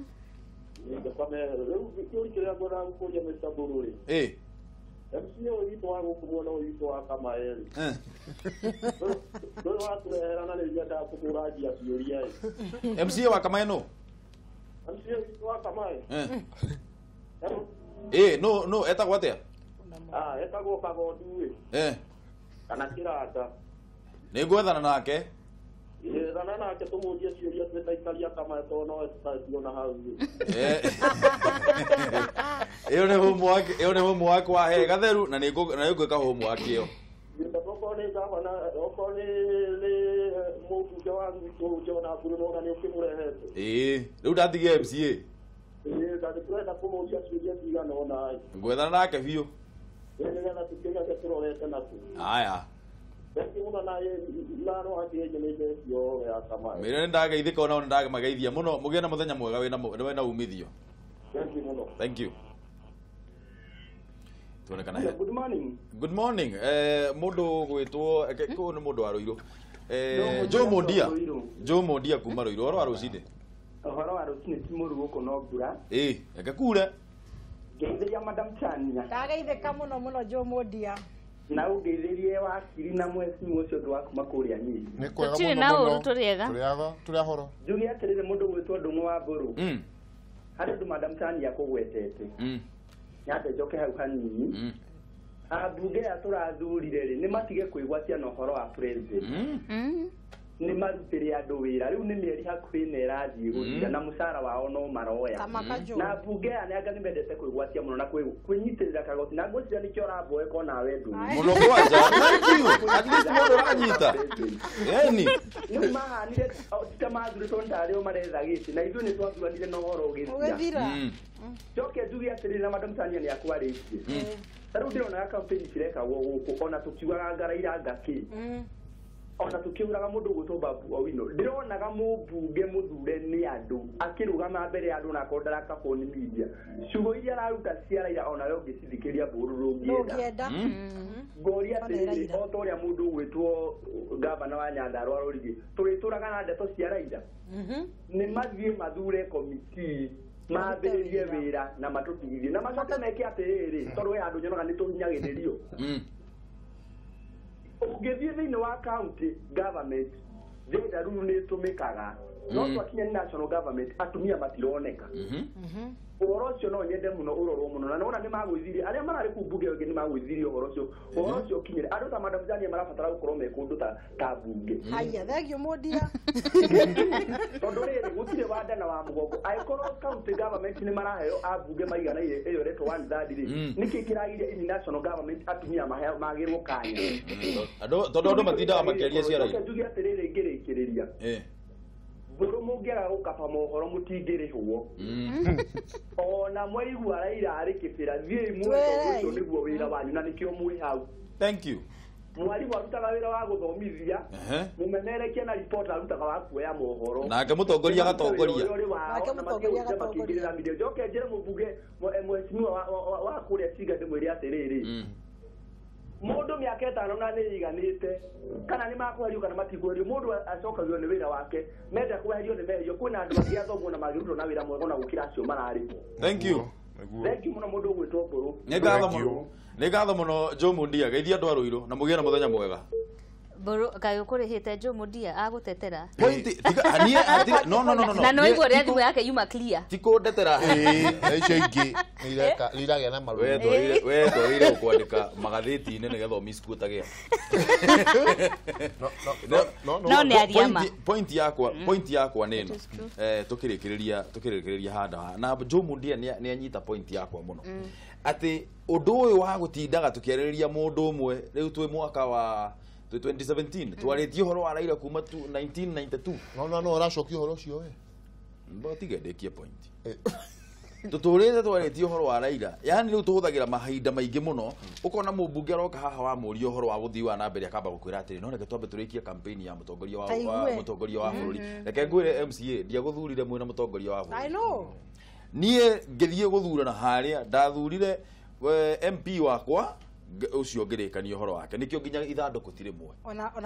Rĩu kĩũria kĩrĩa ngwendaga gũkũria Mr. Mburu rĩ. Ĩĩ. MCA witũ wa gũkũ mwena ũyũ witũ wa Kamae rĩ. Ndũrĩ watũrehera na nĩ nyendaga kũmũrangia ciũria ĩ. MCA wa Kamae no? MCA witũ wa Kamae. No no etagwo atĩa? Etagwo Kagondu ĩ. Kana Kĩranda. Nĩ ngwethana nake. Ethana nake tũmũrie ciũria twĩ ta aikari a Kamae tondũ no tũtaciona hau ĩ. Ĩyo nĩ homework, ĩyo nĩ homework wa he gatheru na nĩ ngwĩka homework ĩyo. Okorwo nĩ gavana, okorwo nĩ mũmbunge wa gwitũ John Aburu nĩwona nĩ ũkĩmũrehete. Rĩu ndatigia MCA. Na nĩ tũrenda kũmũria ciũria cigana ũna ĩ. Ngwethana nake biũ. Nĩgetha tũkĩgage tũrorete nakũ. Aya. Mĩrĩ nĩ ndageithĩka onao nĩ ndamageithia mũno mũgĩe na mũthenya mwega wĩna umithio. Thank you. Tuonekana he. Good morning. Good morning. Mũndũ gwĩtwo kũu nĩ mũndũ wa Ruiru. Joe Mondia. Joe Mondia kuma Ruiru. Ũhoro wa rũcinĩ? Ũhoro wa rũcinĩ ti mũru gũkũ no mbura. Reke kure. Ngeithĩria Madam Chania. Ndageithĩka mũno mũno Joe Mondia. Na ũngeithĩrie wakiri na mwecimu ũcio ũngĩ wa kuma kũrĩa Nyeri. Nĩ kwega Tũtirĩ mũno na mũno. ũru, tũrĩ ega. Tũrĩ ahoro. Njuge atĩrĩrĩ mũndũ gwĩtwo Ndung'u wa Mbũrũ. Harĩ ũndũ Madam Chania akũgwetete. Nyambe njoke hau hanini. Ambunge aya tũrathurire rĩ, nĩ matige kwĩgwatia na ũhoro wa president. Nĩ marutĩre andũ wĩra. Rĩu nĩ mĩeri hakuhĩ na ĩrathiĩ gũthira na mũcara wao no maroya. Na mbunge aya nĩ anga nĩ mendete kwĩgwatia mũno na kwĩnyitĩrĩra kagoti na ngwĩciria nĩkĩo ũramboeka onawe Ndung'u. Mũno kwanja. Thank you. At least mũndũ ũranyita. Ĩni. Rĩu mahanire ta mathurĩtwo nĩ tarĩ o maretha gĩtĩ na ithuĩ nĩ twathuranire na ũhoro ũgĩthira. Njoke njuge atĩrĩrĩ na Madam Tania nĩ akwarĩtie. Ta rĩu ndĩronaga campaign cirekagwo gũkũ ona tũkiugaga ngaraira ngakĩ. Ona tukiuraga mundu gwitwo Babu Owino ndironaga mumbunge muthure ni andu akirugama mbere ya andu na akorwo ndaraka phone media ciugo iria araruta cia Raila onawe ũngĩcithikĩria mbũrũ ndũngĩenda. Ngoria atĩrĩrĩ o ta ũrĩa mũndũ ũgwĩtwo gavana wa Nyandarua Rũrigĩ tũrĩtũraga na ndeto cia Raila nĩ mathiĩ mathure committee mambĩrĩrie wĩra na matũtigithie na macoke meke atĩrĩrĩ tondũ he handũ nyonaga nĩ tũhinyagĩrĩrio. Ũngĩthiĩ thĩinĩ wa county government gender rule nĩ ĩtũmĩkaga no twakinya nĩ national government atumia matironeka. Ũhoro ũcio no nyende mũno ũrorwo mũno na nĩwona nĩ magũithirie arĩa mararĩ kũu mbunge ĩngĩ nĩ magũithirie ũhoro ũcio ũhoro ũcio ũkinyĩre andũ ta Madam Jania marabatara gũkorwo me kũndũ ta mbunge. Haya thank you Mondia. Tondũ rĩrĩ gũtirĩ wa nda na wa mũgongo angĩkorwo county government nĩ maraheo ambunge maigana ĩyo ĩretwo one third rĩ nĩkĩ kĩragiria in national government atumia magĩrwo kanya tondũ andũ matindaga makĩaria cia Raila. Njuge atĩrĩrĩ ngĩrĩkĩrĩria mbũrũ mũngĩaga gũkaba mohoro mũtingĩrĩhwo ona mwaigua Raila arĩ kĩbĩra thiĩi muoe tondũ ũcio nĩguo wĩra wanyu na nĩkĩo mwĩ hau. Thank you. Mwarimũ arutaga wĩra wa gũthomithia mũmemerekia na reporter arutaga wa kuoya mohoro nake mũtongoria agatongoria. Nake mũtongoria agatongoria. Njoke njĩre mũmbunge mheshimiwa wa kũrĩa Chinga ndĩmwĩre atĩrĩrĩ mũndũ mĩaka ĩtano na nĩ ĩiganĩte kana nĩ makweherio kana matikweherio mũndũ acokagio nĩ wĩra wake menda kweherio nĩ meherio kwĩna andũ angĩ athomu na mangĩrutwo na wĩra mwega ona gũkĩra acio mararĩ. Thank you. Thank you mũno mũndũ ũgwĩtwo Mbũrũ. Nĩ ngatho mũno. Nĩ ngatho mũno Joe Mondia geithia andũ a Ruiru na mũgĩe na mũthenya mwega. Mbũrũ kaĩ ũkũrĩhĩte Joe Mondia agũtetera. Point tiga niĩ no no no no. Na no igua ũrĩa thimũ yake yuma clear. Ti kũndetera. Na icio ingĩ nĩ iragĩa na marũa. We twagĩrĩire gũkwandĩka magathĩti-inĩ nĩgetha ũmisquotage. No nĩ aria ma. Point yakwa nĩ ĩno. Tũkĩrĩkĩrĩria handũ haha. Na Joe Mondia nĩ anyita point yakwa mũno. Atĩ ũndũ ũyũ wa gũtindaga tũkĩarĩrĩria mũndũ ũmwe rĩu twĩ mwaka wa 2017 twarĩtie ũhoro wa Raila kuma 1992. No no no ũracokia ũhoro ũcio we. Mbo tiga ndĩkie point. Tũtũrĩte twarĩtie ũhoro wa Raila yani rĩu tũhũthagĩra mahinda maingĩ mũno ũkona mũmbunge aroka haha wamũria ũhoro wa gũthii wa na mbere akamba gũkwĩra atĩrĩ no reke twambe tũrĩkie campaign ya mũtongoria wa mũtongoria wa bũrũri. Reke ngwĩre MCA ndiagũthurire mwĩna mũtongoria wa bũrũri. I know. Niĩ ngĩthiĩ gũthurana harĩa ndathurire MP wakwa Ũcio ngĩrĩkania ũhoro wake nĩkĩo nginya ithandũkũ ti rĩmwe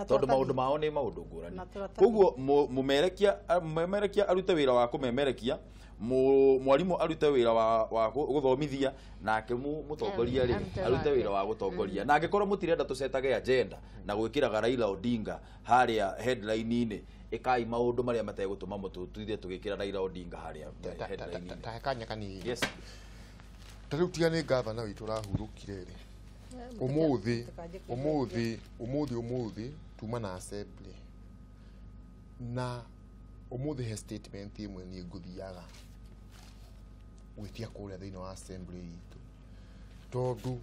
tondũ maũndũ mao nĩ maũndũ ngũrani. Koguo mũmerekia arute wĩra wa kũmemerekia, mwarimũ arute wĩra wa gũthomithia, nake mũtongoria rĩ arute wĩra wa gũtongoria. Na angĩkorwo mũtirenda tũcetage agenda na gwĩkĩraga Raila Odinga harĩa headline-inĩ, ĩkai maũndũ marĩa mategũtũma mũtũtwithe tũgĩkĩra Raila Odinga harĩa headline-inĩ. Ta kanya kanini. Yes. Ta rĩu tiga nĩ gavana witũ ũrahurũkire rĩ, ũmũthĩ ũmũthĩ ũmũthĩ ũmũthĩ tuma na assembly na ũmũthĩ he statement ĩmwe niĩ ngũthiaga gwĩtia kũrĩa thĩinĩ wa assembly itũ, tondũ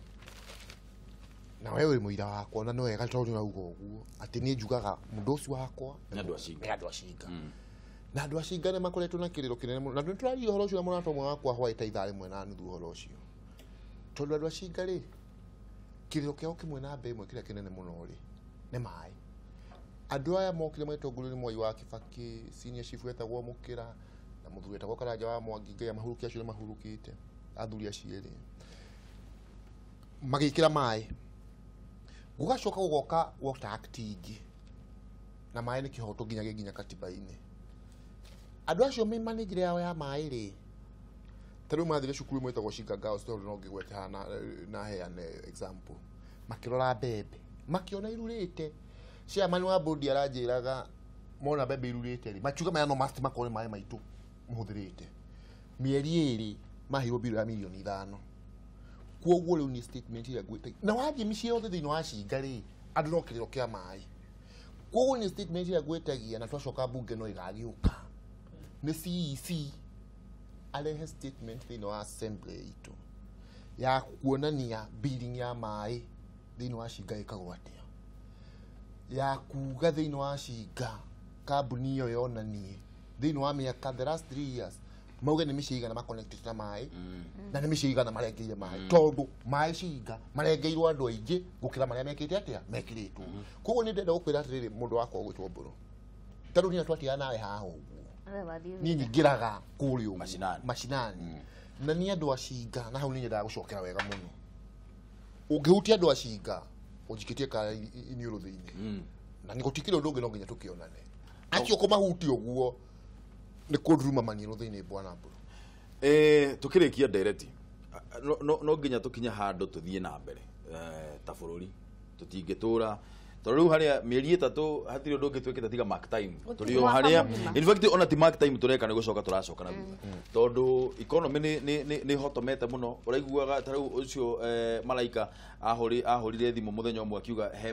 na we wĩ mũira wakwa na nĩ wega tondũ nĩũrauga ũguo atĩ niĩ njugaga mũndũ ũcio wakwa nĩ andũ acinga, nĩ andũ acinga na andũ acinga nĩ makoretwo na kĩrĩro kĩnene mũno, na nĩtũraria ũhoro ũcio na mũrata ũmwe wakwa hwaĩ ta ithaa rĩmwe na nuthu ũhoro ũcio, tondũ andũ acinga rĩ kĩrĩro kĩao kĩmwe namba ĩmwe kĩrĩa kĩnene mũno rĩ nĩ maĩ. Andũ aya mokire magĩtongorio nĩ Mwai wa Kibaki, senior chief wetagwo Mũkĩra na mũthuri wetagwo Karanja wa Mwangi, Ngai amahurũkie, acio nĩ mahurũkĩte athuri acio erĩ, magĩkĩra maĩ. Gũgacoka gũgoka Water Act ingĩ, na maĩ nĩ kĩhoto nginya gĩ nginya katiba-inĩ. Andũ acio me managere yao ya maĩ rĩ, ta rĩu mathire cukuru ĩmwe ĩtagwo Shinga Girls, tondũ no ngĩgwete haha na heane example, makĩrora mbembe makĩona irurĩte. Chairman wa board aranjĩraga mona mbembe irurĩte rĩ, makiuga maya no must makorwo nĩ maĩ maitũ mũhũthĩrĩte. Mĩeri ĩrĩ maheirwo mbirũ ya mirioni 5. Koguo rĩu nĩ statement ĩrĩa ngwĩte, na wathiĩ mĩciĩ yothe thĩinĩ wa Cinga rĩ, andũ no kĩrĩro kĩa maĩ. Koguo nĩ statement ĩrĩa ngwĩtagia, na twacoka mbunge no ĩgagĩũka nĩ CEC arehe statement thĩinĩ wa assembly itũ ya kuonania billing ya maĩ thĩinĩ wa Cinga ĩkagwo atĩa, ya kuga thĩinĩ wa Cinga kambuni ĩyo yonanie thĩinĩ wa mĩaka the last 3 years mauge nĩ mĩciĩ igana maconnected na maĩ na nĩ mĩciĩ igana marengeire maĩ, tondũ maĩ Cinga marengeirwo andũ aingĩ gũkĩra marĩa mekĩte atĩa mekĩrĩtwo. Koguo nĩ ndĩrenda gũkwĩra atĩrĩrĩ, mũndũ wakwa ũgwĩtwo Mbũrũ, ta rĩu niĩ twatigana nawe haha ũguo, niĩ nyingĩraga kũrĩa ũguo macinani, na niĩ andũ a Cinga na hau nĩ nyendaga gũcokera wega mũno. Ũngĩhutia andũ a Cinga ũnjikĩtie kara iniũrũ thĩinĩ, na nĩ gũtikĩrĩ ũndũ ũngĩ no nginya tũkĩonane. Acio kũmahutia ũguo nĩ kũnduruma maniũrũ thĩinĩ bwana Mbũrũ. Tũkĩrĩkia ndereti, no nginya tũkinye handũ tũthiĩ na mbere ta bũrũri, tũtingĩtũra tondũ rĩu harĩa mĩeri 3 hatirĩ ũndũ ũngĩ twĩkĩte tiga mark time tũrĩ o harĩa. In fact ona ti mark time tũreka nĩ gũcoka tũracoka na thutha, tondũ economy nĩ hotomete mũno. Ũraiguaga ta rĩu ũcio Malaika ahũrire thimũ mũthenya ũmwe akiuga he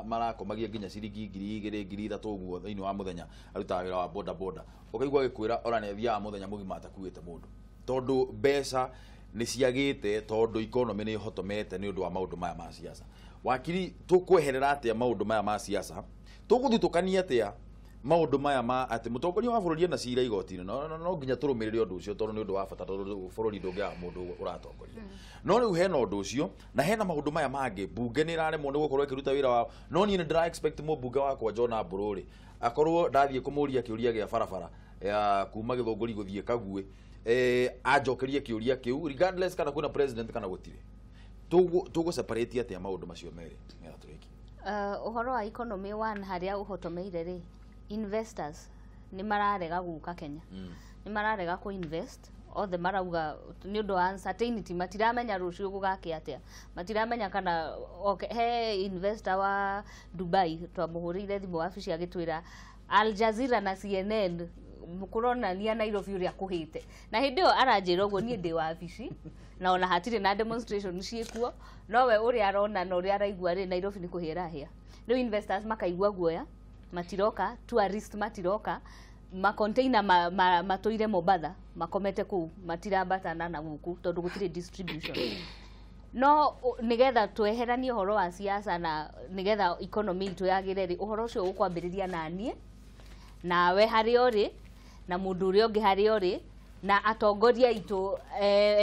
marakomagia nginya ciringi 2,000 3,000 ũguo thĩinĩ wa mũthenya, arutaga wĩra wa boda boda, ũkaigua agĩkwĩra ona nĩ athiaga mũthenya mũgima atakuĩte mũndũ, tondũ mbeca nĩ ciagĩte, tondũ economy nĩ hotomete nĩ ũndũ wa maũndũ maya ma siasa. Wakiri, tũkweherera atĩa maũndũ maya ma siasa? Tũgũthutũkania atĩa maũndũ maya ma atĩ mũtongoria wa bũrũri ena cira igoti-inĩ? No nginya tũrũmĩrĩre ũndũ ũcio tondũ nĩ ũndũ wa bata, tondũ bũrũri ndũngĩaga mũndũ ũratongoria. No rĩu hena ũndũ ũcio na hena maũndũ maya mangĩ, mbunge nĩ ĩraremwo nĩ gũkorwo ĩkĩruta wĩra wao. No niĩ nĩ ndĩra expect mũmbunge wakwa John Mbũrũ rĩ, akorwo ndathiĩ kũmũria kĩũria gĩa barabara ya kuma Gĩthũngũri gũthiĩ Kaguĩ, anjokerie kĩũria kĩu regardless kana kwĩna president kana gũtirĩ. Tũgũ separate atĩa maũndũ macio merĩ nĩgetha tũrĩkie? Ũhoro wa economy one harĩa ũhotomeire rĩ, investors nĩ mararega gũka Kenya, nĩ mararega kũ invest othe, marauga nĩ ũndũ wa uncertainty, matiramenya rũciũ gũgakĩa atĩa, matiramenya kana okay. He investor wa Dubai twamũhũrĩire thimũ wabici agĩtwĩra Al Jazeera na CNN kũronania Nairobi ũrĩa kũhĩte, na hĩndĩ ĩyo aranjĩra ũguo niĩ ndĩ wabici na ona hatirĩ na demonstration ciĩkuo, nowe ũrĩa arona na ũrĩa araigua rĩ, Nairobi nĩ kũhĩa ĩrahĩa. Rĩu investors makaigua guoya, matiroka, tourist matiroka, macontainer matũire Mombatha makomete kũu, matirambatana na gũkũ tondũ gũtirĩ distribution. No nigetha tweheranie ũhoro wa siasa na nigetha economy itũ yagĩre rĩ, ũhoro ũcio ũkwambĩrĩria na niĩ nawe harĩa ũrĩ na mũndũ ũrĩa ũngĩ harĩa ũrĩ na atongoria aitũ,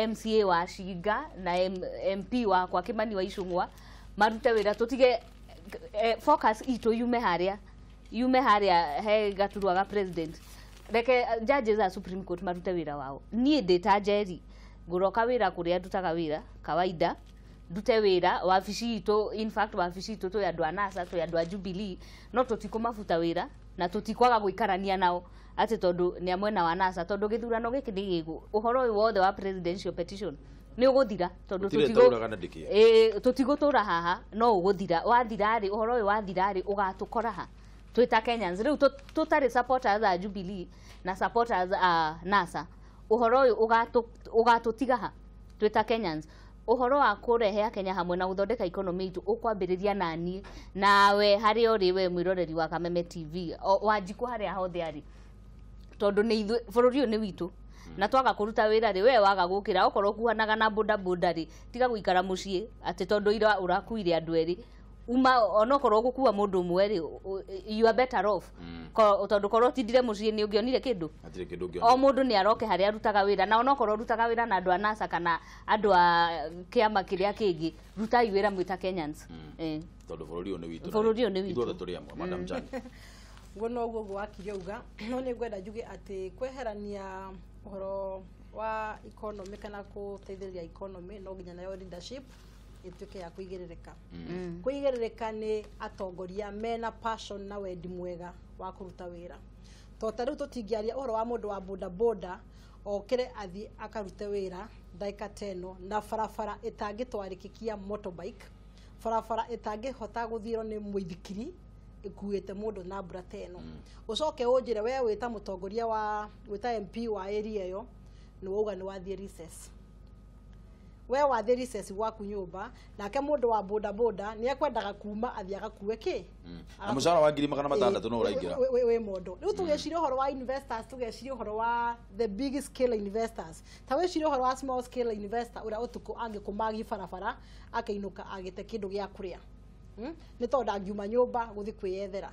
MCA wa Cinga na MP wakwa Kimani wa Ichung'wa marute wĩra, tũtige focus itũ yume harĩa he gaturwa ga president. Reke judges a Supreme Court marute wĩra wao. Niĩ ndĩ ta Njeri ngũroka wĩra kũrĩa ndutaga wĩra kawaida, ndute wĩra wabici itũ. In fact wabici itũ twĩ andũ a NASA, twĩ andũ a Jubilee, no tũtikũmabuta wĩra na tũtikwaga gũikarania nao atĩ tondũ nĩ a mwena wa NASA, tondũ gĩthurano gĩkĩ nĩ gĩgũ ũhoro ũyũ wothe wa presidential petition nĩ ũgũthira, tondũ tũtigũtũra haha, no ũgũthira. Wathira rĩ, ũhoro ũyũ wathira rĩ, ũgatũkora ha twĩ ta Kenyans rĩu tũtarĩ supporters a Jubilee na supporters a NASA, ũhoro ũyũ ũgatũtiga ha twĩ ta Kenyans. Ũhoro wa kũrehe Akenya hamwe na gũthondeka economy itũ ũkwambĩrĩria naniĩ nawe harĩa ũrĩ we mwĩroreri wa Kameme TV, Wanjikũ harĩa hothe arĩ, tondũ nĩ ithuĩ bũrũri ũyũ nĩ witũ na twaga kũruta wĩra rĩ, we waga gũkĩra okorwo ũkuhanaga na boda boda rĩ, tiga gũikara mũciĩ atĩ tondũ ira ũrakuire andũ erĩ, uma onokorwo gũkua mũndũ ũmwe rĩ, you are better off, tondũ korwo ũtindire mũciĩ nĩ ũngĩonire kĩndũ. O mũndũ nĩ aroke harĩa arutaga wĩra, na onokorwo ũrutaga wĩra na andũ a NASA kana andũ a kĩama kĩrĩa kĩngĩ, rutai wĩra mwĩ ta Kenyans. Tondũ bũrũri ũyũ nĩ witũ, bũrũri ũyũ nĩ witũ, ithuothe tũrĩ amwe. Madam Jane, guo noguo gwakire uga, no nĩ ngwenda njuge atĩ kweherania ũhoro wa economy kana gũteithĩrĩria economy no nginya nayo leadership ĩtuĩke ya kũigĩrĩrĩka. Kũigĩrĩrĩka nĩ atongoria mena passion na wendi mwega wa kũruta wĩra. To ta rĩu tũtingĩaria ũhoro wa mũndũ wa boda boda okĩre athiĩ akarute wĩra ndagĩka ta ĩno na barabara ĩtangĩtwarĩkĩkia motorbike, barabara ĩtangĩhota gũthiĩrwo nĩ mũithikiri ĩkuĩte mũndũ na mbura ta ĩno. Ũcoke ũnjĩre we wĩta mũtongoria wa wĩta MP wa area ĩyo nĩ wauga nĩ wathiĩ recess, we wathiĩ recess gwaku nyũmba, nake mũndũ wa boda boda nĩ ekwendaga kuma athiĩ agakue kĩ na mũcara wa 600 no ũraingĩra wĩ mondo. Rĩu tũgeciria ũhoro wa investors, tũgeciria ũhoro wa the big scale investors, ta wĩcirie ũhoro wa small scale investor ũrĩa ũtukũ angĩkũmagi barabara akĩinũka agĩte kĩndũ gĩa kũrĩa, nĩ tondũ angiuma nyũmba gũthiĩ kwĩyethera.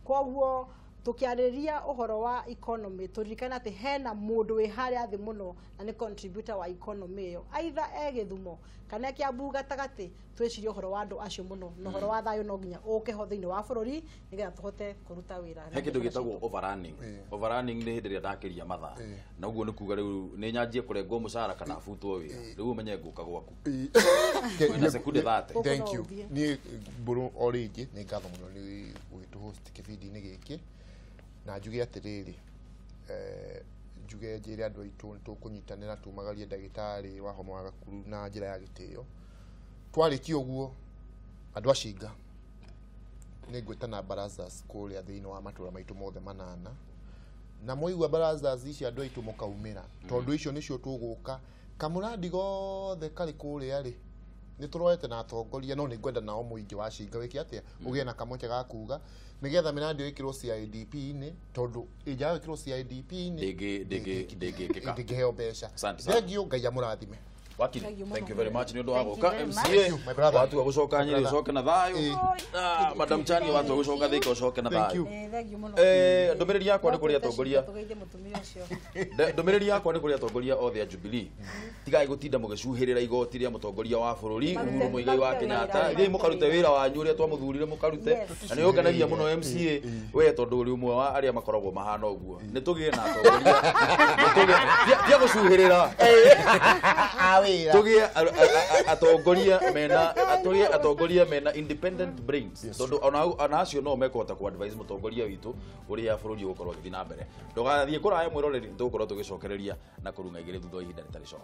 Koguo tukiarĩrĩria ũhoro wa economy tũririkane atĩ hena mũndũ wĩ harĩa thĩ mũno na nĩ contributor wa economy ĩyo, either e Gĩthumo kana e Kiambu gatagatĩ. Twĩcirie ũhoro wa andũ acio mũno, na ũhoro wa thayũ no nginya ũke ho thĩinĩ wa bũrũri nĩgetha tũhote kũruta wĩra. He kĩndũ gĩtagwo overrunning. Overrunning nĩ hĩndĩ ĩrĩa ndakĩria mathaa, na ũguo nĩ kuga rĩu nĩ nyanjie kũrengwo mũcara kana butwo wĩra, rĩu ũmenye ngũka gwaku wĩna sekunde 30. Thank you. Niĩ mbũrũ o rĩngĩ nĩ ngatho mũno nĩ gũgĩtũ-host kĩbindi-inĩ gĩkĩ, na njuge atĩrĩrĩ, njuge njĩre andũ aitũ nĩ tũkũnyitanĩra tumagarie ndagĩtarĩ wa homa wa Gakuru na njĩra ya gĩtĩo. Twarĩkia ũguo andũ a Cinga nĩ ngwĩtana barazas kũrĩa thĩinĩ wa matũra maitũ mothe manana, na mwaigua barazas ici andũ aitũ mũkaumĩra, tondũ icio nĩcio tũgũka kamũrandi gothe karĩ kũrĩa rĩ nĩ tũroete na atongoria, no nĩ ngwenda nao mũingĩ wa Cinga wĩke atĩa, ũgĩe na kamweke ga kuga nĩgetha mĩrandi ĩyo ĩkĩrwo CIDP-inĩ, tondũ ĩnjaga gwĩkĩrwo CIDP-inĩ ndĩngĩheo mbeca. Thengiũ, Ngai amũrathime. Wakili, thank you very much nĩ ũndũ wa gũka. MCA watua gũcoka Nyĩrĩ ũcoke na thayũ. Madam Chani watua gũcoka Thika ũcoke na thayũ. Ndũmĩrĩri yakwa nĩ kũrĩ atongoria, ndũmĩrĩri yakwa nĩ kũrĩ atongoria othe a Jubilee, tigai gũtinda mũgĩcuhĩrĩra igoti rĩa mũtongoria wa bũrũri Uhuru Muigai wa Kenyatta. Thiĩi mũkarute wĩra wanyu ũrĩa twamũthurire mũkarute, na nĩ ũngenagia mũno MCA we tondũ ũrĩ ũmwe wa arĩa makoragwo mahana ũguo. Nĩ tũgĩe na atongoria, tia gũcuhĩrĩra, tũgĩe atongoria mena, tũgĩe atongoria mena independent brains, tondũ ona acio no mekũhota ku advise mũtongoria witũ ũrĩa bũrũri ũgũkorwo ũgĩthiĩ na mbere. Ndũgathiĩ kũraya mwĩroreri, tũgũkorwo tũgĩcokereria na kũrung'a igĩrĩ thutha wa ihinda rĩtarĩ coa.